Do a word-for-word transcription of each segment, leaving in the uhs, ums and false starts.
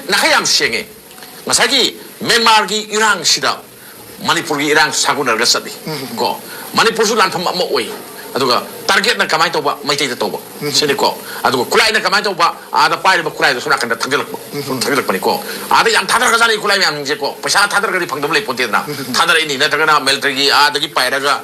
ꯅꯥꯈꯩ ꯌꯥꯝ ꯁꯦꯡꯉꯦ꯫ ꯉꯁꯥꯏꯒꯤ ꯃ꯭ꯌꯥꯟꯃꯥꯔꯒꯤ ꯏꯔꯥꯡꯁꯤꯗ ꯃꯅꯤꯄꯨꯔꯒꯤ ꯏꯔꯥꯡ ꯁꯥꯒꯣꯟꯅꯔꯒ ꯆꯠꯂꯤ꯫ ꯀꯣ, ꯃꯅꯤꯄꯨꯔꯁꯨ ꯂꯥꯟꯐꯝ ꯑꯃ ꯑꯣꯏ꯫ ꯑꯗꯨꯒ ꯇꯥꯔꯒꯦꯠꯅ ꯀꯃꯥꯏꯅ ꯇꯧꯕ? ꯃꯩꯇꯩꯗ ꯇꯧꯕ꯫ ꯁꯤꯅꯤꯀꯣ꯫ ꯑꯗꯨꯒ ꯈꯨꯠꯂꯥꯏꯅ ꯀꯃꯥꯏꯅ ꯇꯧꯕ? ꯑꯥꯗ ꯄꯥꯏꯔꯤꯕ ꯈꯨꯠꯂꯥꯏꯗꯣ ꯁꯣꯝ ꯅꯥꯀꯟꯗ ꯊꯥꯡꯖꯜꯂꯛꯄ꯫ ꯊꯥꯡꯖꯜꯂꯛꯄꯅꯤꯀꯣ꯫ ꯑꯥꯗ ꯌꯥꯝ ꯊꯥꯗꯔꯒꯖꯥꯠꯅꯤ ꯈꯨꯠꯂꯥꯏ ꯃꯌꯥꯝꯁꯤꯡꯁꯦꯀꯣ꯫ ꯄꯩꯁꯥ ꯊꯥꯗꯔꯒꯗꯤ ꯐꯪꯗꯕ ꯂꯩ ꯄꯣꯟꯇꯦꯗꯅ꯫ ꯊꯥꯗꯔꯛꯏꯅꯤ꯫ ꯅꯠꯇ꯭ꯔꯒꯅ ꯃꯤꯂꯤꯇꯔꯤꯒꯤ ꯑꯥꯗꯒꯤ ꯄꯥꯏꯔꯒ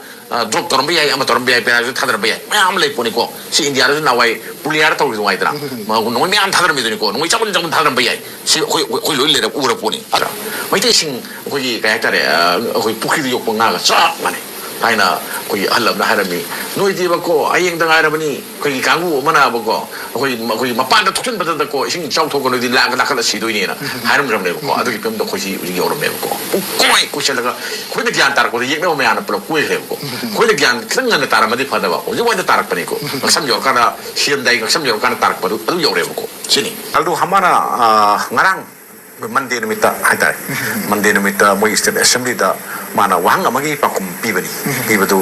ꯗ꯭ꯔꯣꯞ ꯇꯧꯔꯝꯕ ꯌꯥꯏ, ꯑꯃ ꯇꯧꯔꯝꯕ ꯌꯥꯏ, ꯄꯦꯔꯥꯁꯨ ꯊꯥꯗꯔꯝꯕ ꯌꯥꯏ, ꯃꯌꯥꯝ ꯑꯃ ꯂꯩ ꯄꯣꯠꯅꯤꯀꯣ꯫ ꯁꯤ ꯏꯟꯗꯤꯌꯥꯗꯁꯨ ꯅꯍꯥꯟꯋꯥꯏ ꯄꯨꯂꯤꯌꯥꯔ ꯇꯧꯔꯤꯗꯨ ꯉꯥꯏꯗꯅ꯫ ꯅꯣꯡꯃꯩ ꯃꯌꯥꯝ ꯊꯥꯗꯔꯝꯃꯤꯗꯨꯅꯤꯀꯣ꯫ ꯅꯣꯡꯃꯩ ꯆꯥꯎꯕ ꯆꯥꯎꯕ ꯊꯥꯗꯔꯝꯕ ꯌꯥꯏ꯫ ꯁꯤ ꯑꯩꯈꯣꯏ ꯑꯩꯈꯣꯏ ꯂꯣꯏ ꯂꯩꯔ ꯎꯔ ꯄꯣꯠꯅꯤ꯫ ꯑꯗ ꯃꯩꯇꯩꯁꯤꯡ ꯑꯩꯈꯣꯏꯒꯤ ꯀꯩ ꯍꯥꯏꯇꯥꯔꯦ, ꯑ, ꯑꯩꯈꯣꯏ ꯄꯨꯈ꯭ꯔꯤꯗ ꯌꯣꯛꯄ ꯉꯥꯒ ꯆꯞ ꯃꯥꯟꯅꯩ꯫ ꯊꯥꯏꯅ ꯑꯩꯈꯣꯏꯒꯤ ꯑꯍꯜ ꯑꯃꯅ ꯍꯥꯏꯔꯝꯃꯤ, "ꯅꯣꯏꯗꯤꯕꯀꯣ ꯍꯌꯦꯡꯗ ꯉꯥꯏꯔꯕꯅꯤ, ꯑꯩꯈꯣꯏꯒꯤ ꯀꯥꯡꯕꯨ ꯑꯃꯅꯕꯀꯣ ꯑꯩꯈꯣꯏ ꯑꯩꯈꯣꯏꯒꯤ ꯃꯄꯥꯟꯗ ꯊꯣꯛꯆꯤꯟꯕꯗꯗꯀꯣ ꯏꯁꯤꯡ ꯏꯆꯥꯎ ꯊꯣꯛꯑꯒ ꯅꯣꯏꯗꯤ ꯂꯥꯡꯒ ꯂꯥꯈꯠꯂ ꯁꯤꯗꯣꯏꯅꯦꯅ" ꯍꯥꯏꯔꯝꯗ꯭ꯔꯕꯅꯦꯕꯀꯣ꯫ ꯑꯗꯨꯒꯤ ꯐꯤꯕꯝꯗ ꯑꯩꯈꯣꯏꯁꯤ ꯍꯧꯖꯤꯛ ꯌꯧꯔꯝꯃꯦꯕꯀꯣ꯫ ꯄꯨꯡ ꯀꯣꯏ ꯀꯣꯏꯁꯜꯂꯒ ꯑꯩꯈꯣꯏꯅ ꯒ꯭ꯌꯥꯟ ꯇꯥꯔꯛꯄꯗ ꯌꯦꯛꯅꯕ ꯃꯌꯥꯝꯅ ꯄꯨꯂꯞ ꯀꯣꯏꯈ꯭ꯔꯦꯕꯀꯣ꯫ ꯑꯩꯈꯣꯏꯅ ꯒ꯭ꯌꯥꯟ ꯈꯤꯇꯪ ꯉꯟꯅ ꯇꯥꯔꯝꯃꯗꯤ ꯐꯗꯕ, ꯍꯧꯖꯤꯛ ꯋꯥꯏꯗ ꯇꯥꯔꯛꯄꯅꯤꯀꯣ꯫ ꯉꯛꯁꯝ ꯌꯧꯔꯀꯥꯟꯗ, ꯁꯤꯔꯝꯗꯥꯏ ꯉꯛꯁꯝ ꯌꯧꯔꯀꯥꯟꯗ ꯇꯥꯔꯛꯄꯗꯨ ꯑꯗꯨ ꯌꯧꯔꯦꯕꯀꯣ꯫ ꯁꯤꯅꯤ꯫ ꯑꯗꯨ ꯍꯃꯥꯅ, ꯑ, ꯉꯔꯥꯡ ꯃꯟꯗꯦ ꯅꯨꯃꯤꯠꯇ ꯍꯥꯏꯇꯥꯔꯦ, ꯃꯟꯗꯦ ꯅꯨꯃꯤꯠꯇ ꯃꯣꯏ ꯁ꯭ꯇꯦꯠ ꯑꯦꯁꯦꯝꯕ꯭ꯂꯤꯗ ꯃꯥꯅ ꯋꯥꯍꯪ ꯑꯃꯒꯤ ꯄꯥꯎꯈꯨꯝ ꯄꯤꯕꯅꯤ꯫ ꯄꯤꯕꯗꯨ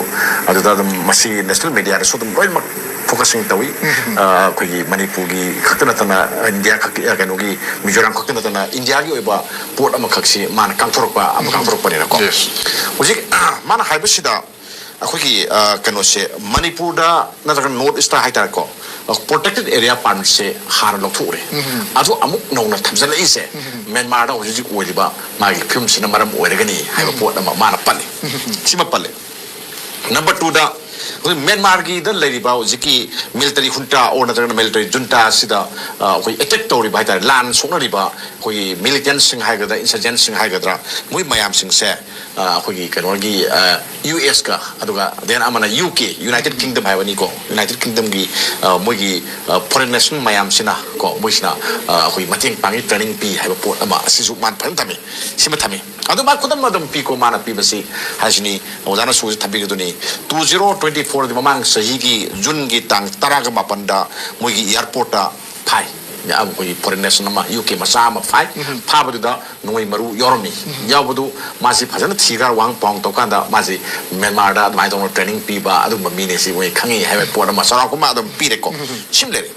ꯑꯗꯨꯗ ꯑꯗꯨꯝ ꯃꯁꯤ ꯅꯦꯁꯅꯦꯜ ꯃꯦꯗꯤꯌꯥꯗꯁꯨ ꯑꯗꯨꯝ ꯂꯣꯏꯅꯃꯛ ꯐꯣꯀꯁꯤꯡ ꯇꯧꯏ꯫ ꯑ, ꯑꯩꯈꯣꯏꯒꯤ ꯃꯅꯤꯄꯨꯔꯒꯤ ꯈꯛꯇ ꯅꯠꯇꯅ ꯏꯟꯗꯤꯌꯥ ꯈꯛ, ꯑ, ꯀꯩꯅꯣꯒꯤ ꯃꯤꯖꯣꯔꯥꯝ ꯈꯛꯇ ꯅꯠꯇꯅ ꯏꯟꯗꯤꯌꯥꯒꯤ ꯑꯣꯏꯕ ꯄꯣꯠ ꯑꯃꯈꯛꯁꯤ ꯃꯥꯅ ꯀꯥꯡꯊꯣꯔꯛꯄ ꯑꯃ ꯀꯥꯡꯊꯣꯔꯛꯄꯅꯤꯅꯀꯣ꯫ Yes. ꯍꯧꯖꯤꯛ, ꯑ, ꯃꯥꯅ ꯍꯥꯏꯕꯁꯤꯗ ꯑꯩꯈꯣꯏꯒꯤ, ꯑ, ꯀꯩꯅꯣꯁꯦ ꯃꯅꯤꯄꯨꯔꯗ ꯅꯠꯇ꯭ꯔꯒ ꯅꯣꯔꯠ ꯏꯁꯇ ꯍꯥꯏꯇꯥꯔꯦꯀꯣ, ꯄ꯭ꯔꯣꯇꯦꯛꯇꯦꯠ ꯑꯦꯔꯤꯌꯥ ꯄꯥꯔꯃꯤꯠꯁꯦ ꯍꯥꯟꯅ ꯂꯧꯊꯣꯛꯎꯔꯦ꯫ ꯑꯗꯨ ꯑꯃꯨꯛ ꯅꯧꯅ ꯊꯝꯖꯤꯜꯂꯛꯏꯁꯦ ꯃ꯭ꯌꯥꯟꯃꯥꯔꯗ ꯍꯧꯖꯤꯛ ꯍꯧꯖꯤꯛ ꯑꯣꯏꯔꯤꯕ ꯃꯥꯒꯤ ꯐꯤꯕꯝꯁꯤꯅ ꯃꯔꯝ ꯑꯣꯏꯔꯒꯅꯤ ꯍꯥꯏꯕ ꯄꯣꯠ ꯑꯃ ꯃꯥꯅ ꯄꯜꯂꯤ꯫ ꯁꯤꯃ ꯄꯜꯂꯦ꯫ ꯅꯝꯕꯔ ꯇꯨꯗ, ꯑꯩꯈꯣꯏ ꯃ꯭ꯌꯥꯟꯃꯥꯔꯒꯤꯗ ꯂꯩꯔꯤꯕ ꯍꯧꯖꯤꯛꯀꯤ ꯃꯤꯂꯤꯇꯔꯤ ꯍꯨꯟꯇꯥ ꯑꯣꯔ ꯅꯠꯇ꯭ꯔꯒꯅ ꯃꯤꯂꯤꯇꯔꯤ ꯖꯨꯟꯇꯥ ꯑꯁꯤꯗ, ꯑ, ꯑꯩꯈꯣꯏ ꯑꯦꯇꯦꯛ ꯇꯧꯔꯤꯕ ꯍꯥꯏꯇꯥꯔꯦ, ꯂꯥꯟ ꯁꯣꯛꯅꯔꯤꯕ ꯑꯩꯈꯣꯏꯒꯤ ꯃꯤꯂꯤꯇꯦꯟꯁꯤꯡ ꯍꯥꯏꯒꯗ꯭ꯔꯥ, ꯏꯟꯁꯔꯖꯦꯟꯁꯤꯡ ꯍꯥꯏꯒꯗ꯭ꯔꯥ, ꯃꯣꯏ ꯃꯌꯥꯝꯁꯤꯡꯁꯦ, ꯑ, ꯑꯩꯈꯣꯏꯒꯤ ꯀꯩꯅꯣꯒꯤ, ꯑ, ꯌꯨ ꯑꯦꯁꯀ, ꯑꯗꯨꯒ then ꯑꯃꯅ ꯌꯨ ꯀꯦ, ꯌꯨꯅꯥꯏꯇꯦꯠ ꯀꯤꯡꯗꯝ ꯍꯥꯏꯕꯅꯤꯀꯣ, ꯌꯨꯅꯥꯏꯇꯦꯠ ꯀꯤꯡꯗꯝꯒꯤ, ꯑ, ꯃꯣꯏꯒꯤ, ꯑ, ꯐꯣꯔꯦꯟ ꯅꯦꯁꯟ ꯃꯌꯥꯝꯁꯤꯅ ꯀꯣ, ꯃꯣꯏꯁꯤꯅ, ꯑ, ꯑꯩꯈꯣꯏ ꯃꯇꯦꯡ ꯄꯥꯡꯉꯤ, ꯇ꯭ꯔꯦꯅꯤꯡ ꯄꯤ ꯍꯥꯏꯕ ꯄꯣꯠ ꯑꯃ ꯑꯁꯤꯁꯨ ꯃꯥꯅ ꯐꯖꯅ ꯊꯝꯃꯤ꯫ ꯁꯤꯃ ꯊꯝꯃꯤ꯫ ꯑꯗꯨ ꯃꯥ ꯈꯨꯗꯝ ꯑꯗꯨꯝ ꯄꯤꯀꯣ, ꯃꯥꯅ ꯄꯤꯕꯁꯤ ꯍꯥꯏꯁꯤꯅꯤ, ꯑꯣꯖꯥꯅꯁꯨ ꯊꯝꯕꯤꯒꯗꯨꯅꯤ꯫ Two zero twenty four ꯗꯤ, ꯃꯃꯥꯡ ꯆꯍꯤꯒꯤ ꯖꯨꯟꯒꯤ ꯇꯥꯡ ꯇꯔꯥꯒ ꯃꯥꯄꯟꯗ ꯃꯣꯏꯒꯤ ꯑꯦꯌꯥꯔꯄꯣꯔꯠꯇ ꯐꯥꯏ꯫ ꯑꯩꯈꯣꯏꯒꯤ ꯐꯣꯔꯦꯟ ꯅꯦꯁꯟ ꯑꯃ, ꯌꯨ ꯀꯦ ꯃꯆꯥ ꯑꯃ ꯐꯥꯏ꯫ ꯐꯥꯕꯗꯨꯗ ꯅꯣꯡꯃꯩ ꯃꯔꯨ ꯌꯥꯎꯔꯝꯃꯤ꯫ ꯌꯥꯎꯕꯗꯨ ꯃꯥꯁꯤ ꯐꯖꯅ ꯊꯤꯒ ꯋꯥꯍꯪ ꯄꯥꯎ ꯇꯧꯀꯥꯟꯗ ꯃꯥꯁꯤ ꯃ꯭ꯌꯥꯟꯃꯥꯔꯗ ꯑꯗꯨꯃꯥꯏꯅ ꯇꯧꯅ ꯇ꯭ꯔꯦꯅꯤꯡ ꯄꯤꯕ ꯑꯗꯨꯒꯨꯝꯕ ꯃꯤꯅꯦ ꯁꯤ ꯃꯣꯏ ꯈꯪꯉꯤ ꯍꯥꯏꯕ ꯄꯣꯠ ꯑꯃ ꯆꯥꯎꯔꯥꯛꯄ ꯑꯃ ꯑꯗꯨꯝ ꯄꯤꯔꯦꯀꯣ꯫ ꯁꯤꯃ ꯂꯩꯔꯦ꯫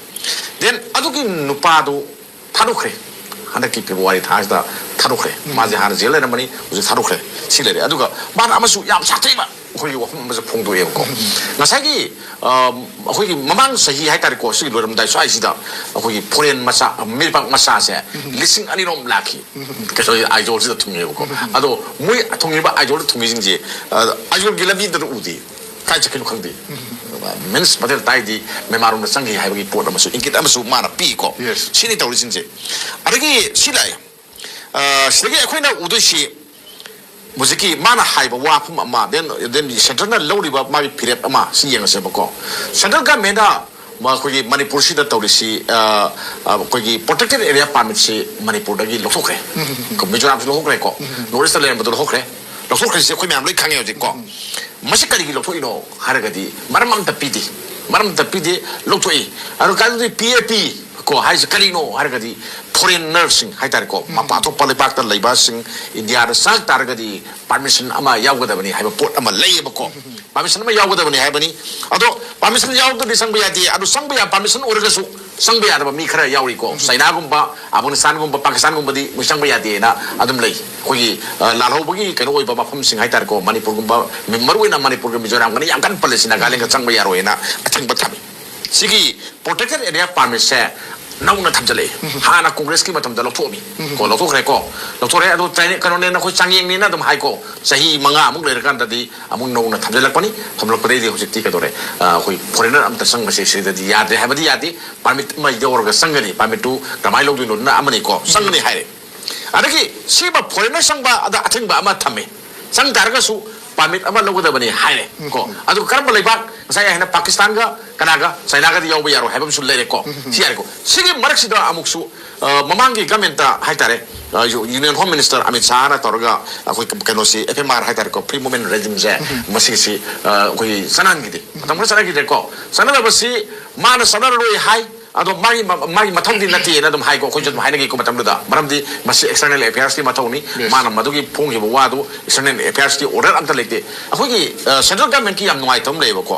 Then ꯑꯗꯨꯒꯤ ꯅꯨꯄꯥꯗꯨ ꯊꯥꯗꯣꯛꯈ꯭ꯔꯦ꯫ ꯍꯟꯗꯛꯀꯤ ꯐꯦꯕ꯭ꯔꯨꯋꯥꯔꯤ ꯊꯥꯁꯤꯗ ꯊꯥꯗꯣꯛꯈ꯭ꯔꯦ꯫ ꯃꯥꯁꯦ ꯍꯥꯟꯅ ꯖꯦꯜ ꯂꯩꯔꯝꯕꯅꯤ, ꯍꯧꯖꯤꯛ ꯊꯥꯗꯣꯛꯈ꯭ꯔꯦ꯫ ꯁꯤ ꯂꯩꯔꯦ꯫ ꯑꯗꯨꯒ ꯃꯥꯅ ꯑꯃꯁꯨ ꯌꯥꯝ ꯁꯥꯊꯤꯕ ꯑꯩꯈꯣꯏꯒꯤ ꯋꯥꯐꯝ ꯑꯃꯁꯨ ꯐꯣꯡꯗꯣꯛꯑꯦꯕꯀꯣ꯫ ꯉꯁꯥꯏꯒꯤ, ꯑ, ꯑꯩꯈꯣꯏꯒꯤ ꯃꯃꯥꯡ ꯆꯍꯤ ꯍꯥꯏꯇꯥꯔꯦꯀꯣ, ꯁꯤꯒꯤ ꯂꯣꯏꯔꯝꯗꯥꯏ ꯁ꯭ꯋꯥꯏꯁꯤꯗ ꯑꯩꯈꯣꯏꯒꯤ ꯐꯣꯔꯦꯟ ꯃꯆꯥ, ꯃꯤꯔꯄꯥꯛ ꯃꯆꯥꯁꯦ ꯂꯤꯁꯤꯡ ꯑꯅꯤꯔꯣꯝ ꯂꯥꯛꯈꯤ꯫ ꯀꯩꯅꯣ, ꯑꯥꯏꯖꯣꯜꯁꯤꯗ ꯊꯨꯡꯉꯦꯕꯀꯣ꯫ ꯑꯗꯣ ꯃꯣꯏ ꯊꯨꯡꯉꯤꯕ ꯑꯥꯏꯖꯣꯜꯗ ꯊꯨꯡꯉꯤꯁꯤꯡꯁꯦ, ꯑ, ꯑꯥꯏꯖꯣꯜꯒꯤ ꯂꯝꯕꯤꯗ ꯎꯗꯦ꯫ ꯀꯥꯏ ꯆꯠꯈꯤꯅꯣ ꯈꯪꯗꯦ꯫ ꯃꯤꯟꯁ ꯃꯇꯦꯜ ꯇꯥꯏꯗꯤ ꯃꯦꯟꯃꯥꯔꯣꯝꯗ ꯆꯪꯈꯤ ꯍꯥꯏꯕꯒꯤ ꯄꯣꯠ ꯑꯃꯁꯨ, ꯏꯪꯒꯤꯠ ꯑꯃꯁꯨ ꯃꯥꯅ ꯄꯤꯀꯣ꯫ Yes. ꯁꯤꯅꯤ ꯇꯧꯔꯤꯁꯤꯡꯁꯦ꯫ ꯑꯗꯒꯤ ꯁꯤ ꯂꯥꯛꯑꯦ꯫ ꯑ, ꯁꯤꯗꯒꯤ ꯑꯩꯈꯣꯏꯅ ꯎꯗꯣꯏꯁꯤ ꯍꯧꯖꯤꯛꯀꯤ ꯃꯥꯅ ꯍꯥꯏꯕ ꯋꯥꯐꯝ ꯑꯃ, then, then centreꯅ ꯂꯧꯔꯤꯕ ꯃꯥꯒꯤ ꯐꯤꯔꯦꯞ ꯑꯃ ꯁꯤ ꯌꯦꯡꯉꯁꯦꯕꯀꯣ꯫ Central governmentꯅ ꯃ-, ꯑꯩꯈꯣꯏꯒꯤ ꯃꯅꯤꯄꯨꯔꯁꯤꯗ ꯇꯧꯔꯤꯁꯤ, ꯑ, ꯑ, ꯑꯩꯈꯣꯏꯒꯤ protected area permitꯁꯤ ꯃꯅꯤꯄꯨꯔꯗꯒꯤ ꯂꯧꯊꯣꯛꯈ꯭ꯔꯦ꯫ ꯃꯤꯖꯣꯔꯥꯝꯁꯨ ꯂꯧꯊꯣꯛꯈ꯭ꯔꯦꯀꯣ꯫ North Eastꯇ ꯂꯩꯔꯝꯕꯗꯣ ꯂꯧꯊꯣꯛꯈ꯭ꯔꯦ꯫ ꯂꯧꯊꯣꯛꯈ꯭ꯔꯤꯁꯦ ꯑꯩꯈꯣꯏ ꯃꯌꯥꯝ ꯂꯣꯏ ꯈꯪꯉꯦ ꯍꯧꯖꯤꯛꯀꯣ꯫ ꯃꯁꯤ ꯀꯔꯤꯒꯤ ꯂꯧꯊꯣꯛꯏꯅꯣ ꯍꯥꯏꯔꯒꯗꯤ ꯃꯔꯝ ꯑꯝꯇ ꯄꯤꯗꯦ꯫ ꯃꯔꯝ ꯑꯝꯇ ꯄꯤꯗꯦ, ꯂꯧꯊꯣꯛꯏ꯫ ꯑꯗꯣ ꯀꯥꯏꯗꯨꯗꯤ P A P ꯀꯣ ꯍꯥꯏꯁꯦ ꯀꯔꯤꯅꯣ ꯍꯥꯏꯔꯒꯗꯤ foreigners ꯍꯥꯏꯇꯥꯔꯦꯀꯣ, ꯃꯄꯥꯟ ꯊꯣꯛꯄ ꯂꯩꯕꯥꯛꯇ ꯂꯩꯕꯁꯤꯡ ꯏꯟꯗꯤꯌꯥꯗ ꯆꯪꯉꯛ ꯇꯥꯔꯒꯗꯤ permission ꯑꯃ ꯌꯥꯎꯒꯗꯕꯅꯤ ꯍꯥꯏꯕ ꯄꯣꯠ ꯑꯃ ꯂꯩꯌꯦꯕꯀꯣ꯫ Permission ꯑꯃ ꯌꯥꯎꯒꯗꯕꯅꯤ ꯍꯥꯏꯕꯅꯤ꯫ ꯑꯗꯣ permission ꯌꯥꯎꯗ꯭ꯔꯗꯤ ꯆꯪꯕ ꯌꯥꯗꯦ꯫ ꯑꯗꯨ ꯆꯪꯕ ꯌꯥ-, permission ꯑꯣꯏꯔꯒꯁꯨ ꯆꯪꯕ ꯌꯥꯗꯕ ꯃꯤ ꯈꯔ ꯌꯥꯎꯔꯤꯀꯣ꯫ ꯆꯥꯏꯅꯥꯒꯨꯝꯕ, ꯑꯐꯒꯥꯅꯤꯁꯇꯥꯟꯒꯨꯝꯕ, ꯄꯥꯀꯤꯁꯇꯥꯟꯒꯨꯝꯕꯗꯤ ꯃꯣꯏ ꯆꯪꯕ ꯌꯥꯗꯦꯅ ꯑꯗꯨꯝ ꯂꯩ꯫ ꯑꯩꯈꯣꯏꯒꯤ, ꯑ, ꯂꯥꯜꯍꯧꯕꯒꯤ ꯀꯩꯅꯣ ꯑꯣꯏꯕ ꯃꯐꯝꯁꯤꯡ ꯍꯥꯏꯇꯥꯔꯦꯀꯣ, ꯃꯅꯤꯄꯨꯔꯒꯨꯝꯕ, ꯃꯔꯨ ꯑꯣꯏꯅ ꯃꯅꯤꯄꯨꯔꯒ ꯃꯤꯖꯣꯔꯥꯝꯒꯅ ꯌꯥꯝ ꯀꯟꯅ ꯄꯜꯂꯤꯁꯤ, ꯅꯥꯒꯥꯂꯦꯟꯒ ꯆꯪꯕ ꯌꯥꯔꯣꯏꯅ ꯑꯊꯤꯡꯕ ꯊꯝꯃꯤ꯫ ꯁꯤꯒꯤ protected area permitꯁꯦ ꯅꯧꯅ ꯊꯝꯖꯤꯜꯂꯛꯏ꯫ ꯍꯥꯟꯅ ꯀꯣꯡꯒ꯭ꯔꯦꯁꯀꯤ ꯃꯇꯝꯗ ꯂꯧꯊꯣꯛꯑꯝꯃꯤ꯫ ꯀꯣ, ꯂꯧꯊꯣꯛꯈ꯭ꯔꯦꯀꯣ꯫ ꯂꯧꯊꯣꯛꯈ꯭ꯔꯦ꯫ ꯑꯗꯣ ꯆꯥꯏꯅ-, ꯀꯩꯅꯣꯅꯦ, ꯅꯈꯣꯏ ꯆꯥꯡꯌꯦꯡꯅꯦꯅ ꯑꯗꯨꯝ ꯍꯥꯏꯀꯣ꯫ ꯆꯍꯤ ꯃꯉꯥꯃꯨꯛ ꯂꯩꯔꯀꯥꯟꯗꯗꯤ ꯑꯃꯨꯛ ꯅꯧꯅ ꯊꯝꯖꯤꯜꯂꯛꯄꯅꯤ꯫ ꯊꯝꯂꯛꯄꯗꯩꯗꯤ ꯍꯧꯖꯤꯛꯇꯤ ꯀꯩꯗꯧꯔꯦ? ꯑ, ꯑꯩꯈꯣꯏ foreigner ꯑꯝꯇ ꯆꯪꯕꯁꯦ ꯁꯤꯗꯗꯤ ꯌꯥꯗ꯭ꯔꯦ ꯍꯥꯏꯕꯗꯤ ꯌꯥꯗꯦ꯫ Permit ꯑꯃ ꯌꯧꯔꯒ ꯆꯪꯒꯅꯤ꯫ Permitꯇꯨ ꯀꯃꯥꯏꯅ ꯂꯧꯗꯣꯏꯅꯣ? ꯑꯗꯨꯅ ꯑꯃꯅꯤꯀꯣ꯫ ꯆꯪꯒꯅꯤ ꯍꯥꯏꯔꯦ꯫ ꯑꯗꯒꯤ ꯁꯤꯃ foreigner ꯆꯪꯕ ꯑꯗ ꯑꯊꯤꯡꯕ ꯑꯃ ꯊꯝꯃꯦ꯫ ꯆꯪ ꯇꯥꯔꯒꯁꯨ permit ꯑꯃ ꯂꯧꯒꯗꯕꯅꯤ ꯍꯥꯏꯔꯦ ꯀꯣ꯫ ꯑꯗꯨ ꯀꯔꯝꯕ ꯂꯩꯕꯥꯛ? ꯉꯁꯥꯏ ꯑꯩꯅ ꯄꯥꯀꯤꯁꯇꯥꯟꯒ ꯀꯅꯥꯒ, ꯆꯥꯏꯅꯥꯒꯗꯤ ꯌꯥꯎꯕ ꯌꯥꯔꯣꯏ ꯍꯥꯏꯕ ꯑꯃꯁꯨ ꯂꯩꯔꯦꯀꯣ꯫ ꯁꯤ ꯌꯥꯔꯦꯀꯣ꯫ ꯁꯤꯒꯤ ꯃꯔꯛꯁꯤꯗ ꯑꯃꯨꯛꯁꯨ, ꯑ, ꯃꯃꯥꯡꯒꯤ governmentꯇ ꯍꯥꯏꯇꯥꯔꯦ, ꯑ, ꯌꯨ-, Union Home Minister ꯑꯃꯤꯠ ꯁꯥꯍꯅ ꯇꯧꯔꯒ ꯑꯩꯈꯣꯏ ꯀ-, ꯀꯩꯅꯣꯁꯤ, F M R ꯍꯥꯏꯇꯥꯔꯦꯀꯣ, free movement regime ꯁꯦ, ꯃꯁꯤꯒꯤꯁꯤ, ꯑ, ꯑꯩꯈꯣꯏꯒꯤ ꯆꯠꯅꯍꯟꯈꯤꯗꯦ꯫ ꯃꯇꯝ ꯈꯔ ꯆꯠꯅꯈꯤꯗ꯭ꯔꯦꯀꯣ꯫ ꯆꯠꯅꯗꯕꯁꯤ ꯃꯥꯅ ꯆꯠꯅꯔꯔꯣꯏ ꯍꯥꯏ, ꯑꯗꯣ ꯃꯥꯒꯤ ꯃ-, ꯃꯥꯒꯤ ꯃꯊꯧꯗꯤ ꯅꯠꯇꯦꯅ ꯑꯗꯨꯝ ꯍꯥꯏꯀꯣ, ꯑꯩꯈꯣꯏꯁꯨ ꯑꯗꯨꯝ ꯍꯥꯏꯅꯈꯤꯀꯣ ꯃꯇꯝꯗꯨꯗ꯫ ꯃꯔꯝꯗꯤ ꯃꯁꯤ external affairsꯀꯤ ꯃꯊꯧꯅꯤ꯫ Yes. ꯃꯥꯅ ꯃꯗꯨꯒꯤ ꯐꯣꯡꯈꯤꯕ ꯋꯥꯗꯨ external affairsꯀꯤ order ꯑꯝꯇ ꯂꯩꯇꯦ꯫ ꯑꯩꯈꯣꯏꯒꯤ, ꯑ, central governmentꯀꯤ ꯌꯥꯝ ꯅꯨꯡꯉꯥꯏꯇꯕ ꯑꯃ ꯂꯩꯌꯦꯕꯀꯣ꯫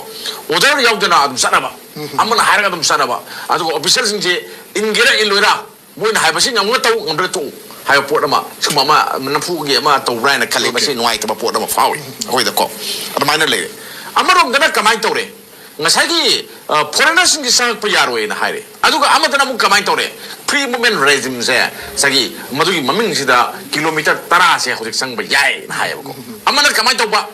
Order ꯌꯥꯎꯗꯅ ꯑꯗꯨꯝ ꯆꯠꯅꯕ, ꯑꯃꯅ ꯍꯥꯏꯔꯒ ꯑꯗꯨꯝ ꯆꯠꯅꯕ꯫ ꯑꯗꯨꯒ officialꯁꯤꯡꯁꯦ ꯏꯟꯒꯦꯔꯥ ꯏꯜꯂꯣꯏꯔꯥ, ꯃꯣꯏꯅ ꯍꯥꯏꯕꯁꯤ ꯉꯝꯒ ꯇꯧ, ꯉꯝꯗ꯭ꯔ ꯇꯣꯛꯎ ꯍꯥꯏꯕ ꯄꯣꯠ ꯑꯃ, ꯁꯨꯝꯕ ꯑꯃ ꯅꯝꯐꯨꯒꯤ ꯑꯃ ꯇꯧꯕ꯭ꯔꯥ ꯍꯥꯏꯅ ꯈꯜꯂꯤ꯫ ꯃꯁꯤ ꯅꯨꯡꯉꯥꯏꯇꯕ ꯄꯣꯠ ꯑꯃ ꯐꯥꯎꯏ ꯑꯩꯈꯣꯏꯗꯀꯣ꯫ ꯑꯗꯨꯃꯥꯏꯅ ꯂꯩꯔꯦ꯫ ꯑꯃꯔꯣꯝꯗꯅ ꯀꯃꯥꯏꯅ ꯇꯧꯔꯦ? ꯉꯁꯥꯏꯒꯤ ꯐꯣꯔꯦꯅꯔꯁꯤꯡꯁꯤ ꯆꯪꯉꯛꯄ ꯌꯥꯔꯣꯏꯅ ꯍꯥꯏꯔꯦ꯫ ꯑꯗꯨꯒ ꯑꯃꯗꯅ ꯑꯃꯨꯛ ꯀꯃꯥꯏꯅ ꯇꯧꯔꯦ? ꯐ꯭ꯔꯤ ꯃꯨꯚꯃꯦꯟ ꯔꯦꯖꯤꯝꯁꯦ, ꯉꯁꯥꯏꯒꯤ ꯃꯗꯨꯒꯤ ꯃꯃꯤꯡꯁꯤꯗ ꯀꯤꯂꯣꯃꯤꯇꯔ ꯇꯔꯥꯁꯦ ꯍꯧꯖꯤꯛ ꯆꯪꯕ ꯌꯥꯏꯅ ꯍꯥꯏꯌꯦꯕꯀꯣ꯫ ꯑꯃꯅ ꯀꯃꯥꯏꯅ ꯇꯧꯕ?